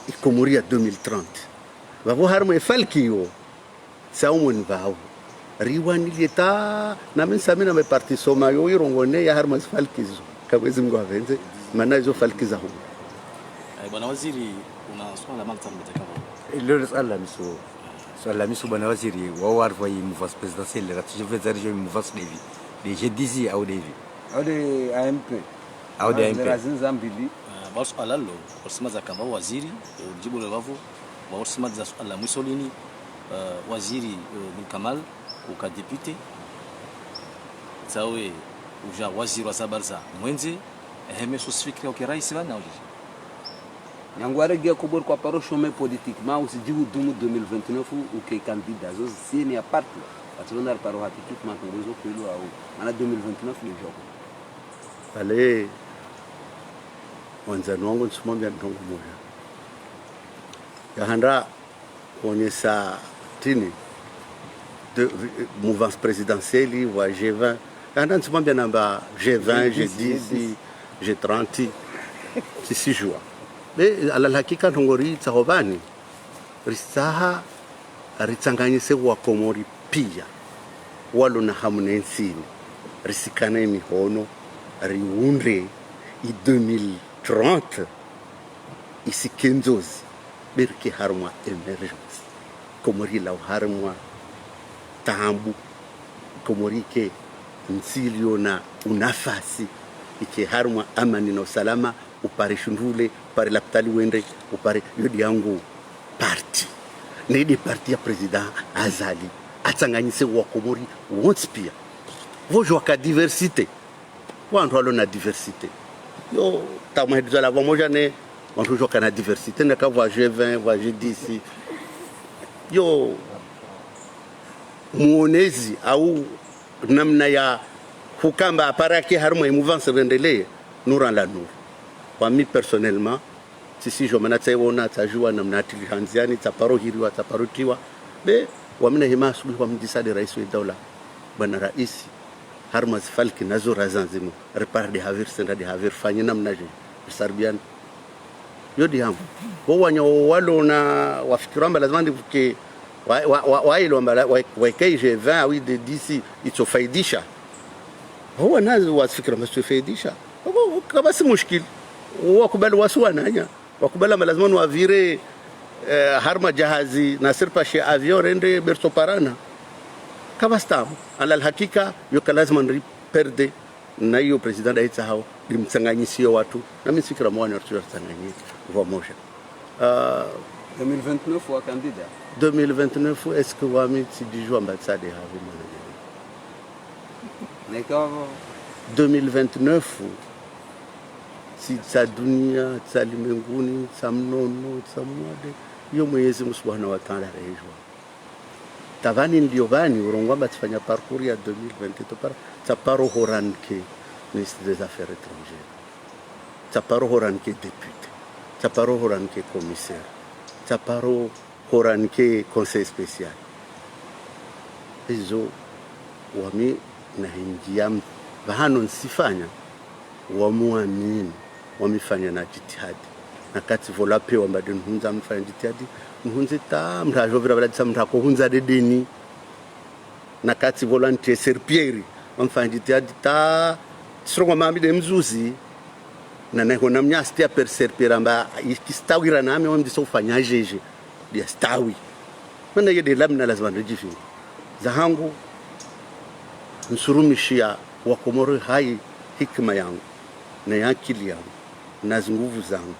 I Komori ya deux mille trente. Pvapvo harumwa ifalki yo. Tsi aumoni pvao. Riwanilie ta, na mi nsamina me parti SOMA yo, irongone ya harumwa zifalki zo. Ka Mwezi Mungu avendze. Mana izo falki zaho. Eh, bwana waziri, una swala mantsa mtaka. Leo suala la miso. Suala la miso bwana waziri, wao warivwa yi mouvance présidentielle, ratujeveza rijo yi mouvance devi. De G D C au devi. Au de A M P. Au de A M P. Razini za mbili. Ah, ba suala lo, orisima za kamba waziri, eh, ulijibu le vavo, ba orisima za suala la mwiso lini, eh, waziri, eh, bin Kamal, uka député, tsawe, uja waziri wa zabarza, mwendze, eh, heme so sifikira uke raisi vana ujiji. Nyangu waregia Komori kwa paro chômer politiquement, usijihudumu deux mille vingt-neuf uke candidat. Zo zisieni ya parti. Ati wona paro haki tu, matongo zo kwelo au. Mana deux mille vingt-neuf le jour. Ale, wandzani wangu ntsumwambia ndrongo moja. Yahanda kuonyesa tini de, mouvance présidentielle wa G vingt. Yahanda ntsumwambia namba G vingt, G dix, G trente, tsisijua. Be, ala hakika ndrongo ritsaho vani, ritsaha ritsanganyise wa Komori pia. Walo na hamu ne ntsi ini, risikane mihono, riundre i deux mille trente, isike ndzozi, be rike harumwa émergence. Komori ilawe harumwa taabu, Komori ike ntsi ilio na unafasi, ike harumwa amani na usalama, upare shundru le, upare lapitali wende, upare yo de yangu parti. Ne de parti ya président Azali, atsanganyise wa Komori wontsi pia. Vojo waka diversité. Wantru walo na diversité. Yo, tamwa hedi zala vamoja ne, wantru jo kana diversité, ne ka vwa G vingt, vwa G dix. Yo, muonezi, au namna ya hukamba apara ke harumwa i mouvance rendelee, nura la nuru. Kwa mi personnellement, tsisijua mana tsaiwona, tsajua namna atili handziani, tsaparo hiriwa, tsaparo tiwa. Be, wami nahima asubuhi wamdisa de raisi we daula, bwana raisi, harumwa zifalki nazo razandzimo, ripare de havi, risenda de havi, rifanye namna je, risaribiane. Yo de yangu. Bo wanya walo na wafikira amba lazima ndivuke, wa, wa, wa, wa ilo amba la, wa, wa ike G vingt, ah oui, de dix, itsofaidisha. Bo wanazo wafikira amba itsofaidisha. Bo, bo, kabasi mushkil. Wakubali wasu wananya. Wakubali amba lazima nuwavire, eh, harumwa jahazi, na sirpashe avion rende bertso parana. Kabasi tabu. Ala alhakika, yo ka lazima nri perde, na iyo président daitsa hao, limtsanganyisio wantru, na mi nsifikira mwani wantru watsanganyike, vamoja. Ah, Deux mille vingt-neuf wa candidat. Deux mille vingt-neuf, est-ce que wami tsidijua amba tsade havi mwana? Nekavo. Deux mille vingt-neuf, tsi tsa dunia, tsa limenguni, tsa mnono, tsa mwade. Yo Mwenyezi Mungu Subhanahu wa Ta'ala rejua. Tavani ndio vani, urongoa amba tsifanya parcours ya deux mille vingt-deux, para, tsaparo horanike ministre des Affaires étrangères. Tsaparo horanike député. Tsaparo horanike commissaire. Tsaparo horanike conseil spécial. Izo wami nahingia m-, vahano nsifanya, wamuamini, wamifanya na jitihadi. Na katsi vola pewa mbade nuhundza mfanya jitihadi, nuhundze ta mndru ajovira vala disa mndru akohundza dedeni. Na katsi vola ntie serpieri, wamfanya jitihadi ta sirongo mami de mzuzi. Na naho na mnyasi tia per serpieri amba ikistawira nami wamdisa ufanya jeje. Dia stawi. Mana yede lamna lazima ndejifini. Zahangu, nsurumishia wa Komori hayi hikima yangu, na ya akili yangu, na zinguvu zangu.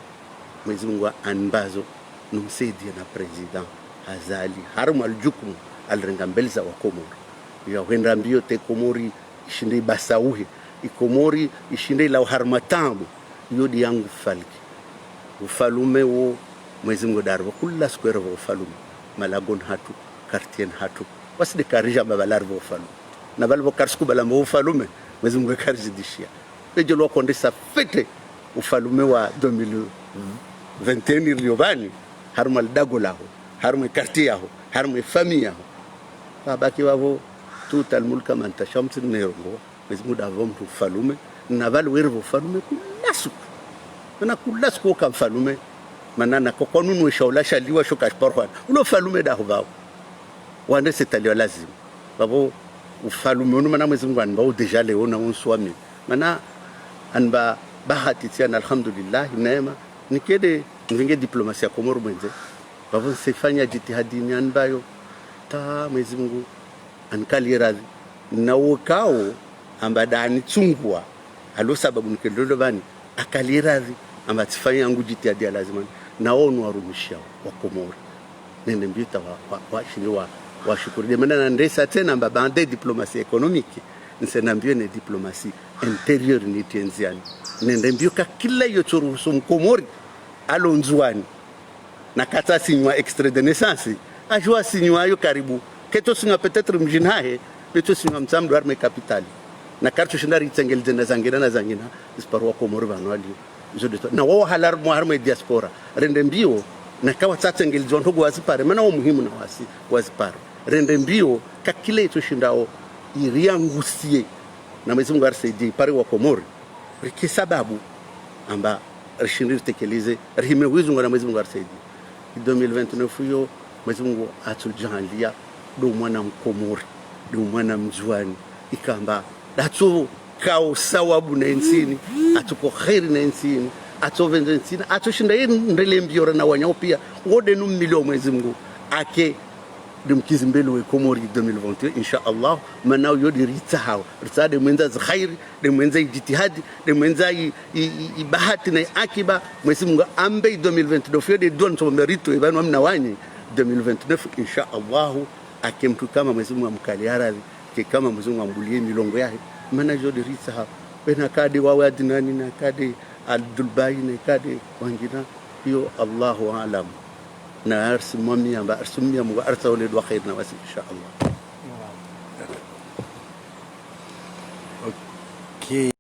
Mwenyezi Mungu animbazo, numsaidia na président Azali. Harumwa lijukumu alirenga mbeli za wa Komori. Ya hwenda mbio te Komori ishinde ibasauhe. I Komori ishinde ilawe harumwa tabu. Yo de yangu falki. Ufalume wo, Mwenyezi Mungu darivo, kula siku ervo ufalume. Malago ni hatru, quartier ni hatru. Wasi de karija amba vala arivo ufalume. Na valivo karisi kubala amba ufalume, Mwenyezi Mungu karizidishia. Ejo lwa kondesa fete ufalume wa deux mille vingt et un rilio vani, harumwa lidago laho, harumwa quartier yaho, harumwa famille yaho. Kabaki vavo, tu'tal mulka liman tasha, mtsi nerongo. Mwenyezi Mungu davo mndru ufalume, na vali werivo ufalume kula siku. Mana kula siku uka mfalume, mana na kokonu nwe shaula shaliwa shoka shiparwana. Ulo ufalume daho vavo. Wande setaliwa lazima. Vavo ufalume unu mana Mwenyezi Mungu animba u déjà leo na unsu wa mimi. Mana animba Bahati tsiana, alhamdulillah, neema. Nikende, nivenge diplomasi ya Komori mwendze. Vavo ntsifanya jitihadi ni anbayo. Ta Mwenyezi Mungu anikaliye radhi. Na wokao amba nda anitsungua, alo sababu nikende lolo vani, akaliye radhi, amba tsifanya yangu jitihadi ya lazima. Na wo ni warumishao wa Komori. Nende mbio ta wa, wa, washinde wa, washukuru. Nde mana nandresa tsena amba baanda diplomasi économique, ntsena mbio ne diplomasi intérieure nitrie ndziani. Nende mbio ka kila iyo tsoruhusu Mkomori alo Ndzuani, na katsa sinywa extrait de naissance, ajo asinywa yo karibu. Ketso sinywa peut-être mdjini hahe, betso sinywa Mtsamdu harumwa capitale. Na karitso shinda ritsengeleze na zangina na zangina, ziparo wa Komori vanu walio. Izo nde to. Na wao halarumwa harumwa diaspora. Rende mbio, na kawatsatsengeleze wandru wazipare, mana wo muhimu na wasi, wazipare. Rende mbio, ka kila itso shindao, iriangusie. Na Mwenyezi Mungu arisaidie, ipare wa Komori. Rike sababu, amba, rishinde ritekeleze, rihime wizungu na Mwenyezi Mungu arisaidie. Deux mille vingt-neuf yo, Mwenyezi Mungu atsojaanlia, ndo mwana Mkomori, ndo mwana Mndzuani, ikamba, ndatso kao sawabu na intsini, atso ko kheri na intsini, atso venze intsini, atso shinda ye ndrele mbio ra na wanyao pia, ngode nu mmilio Mwenyezi Mungu, ake, nde mkizi mbele we Komori deux mille vingt et un, insha Allah, mana yo nde ritsahao, ritsaha nde mwendza zikhairi, nde mwendza ijitihadi, nde mwendza i, i, i, ibahati na i akiba, Mwenyezi Mungu ambe i deux mille vingt-neuf, yo nde dua ntsombe rito, ivanu amna wanyi, deux mille vingt-neuf, insha Allahu, ake mtru kama Mwenyezi Mungu amkaliye radhi, ke kama Mwenyezi Mungu ambuliye milongo yahe, mana yo nde ritsaha, wena kade wawe Adinani, na kade Abdul Bayi, na kade wangina, yo Allahu aalam. Na arisimamia, amba arisimamia Mungu, aritsaole dua khairi na wasi, insha Allah. Okay.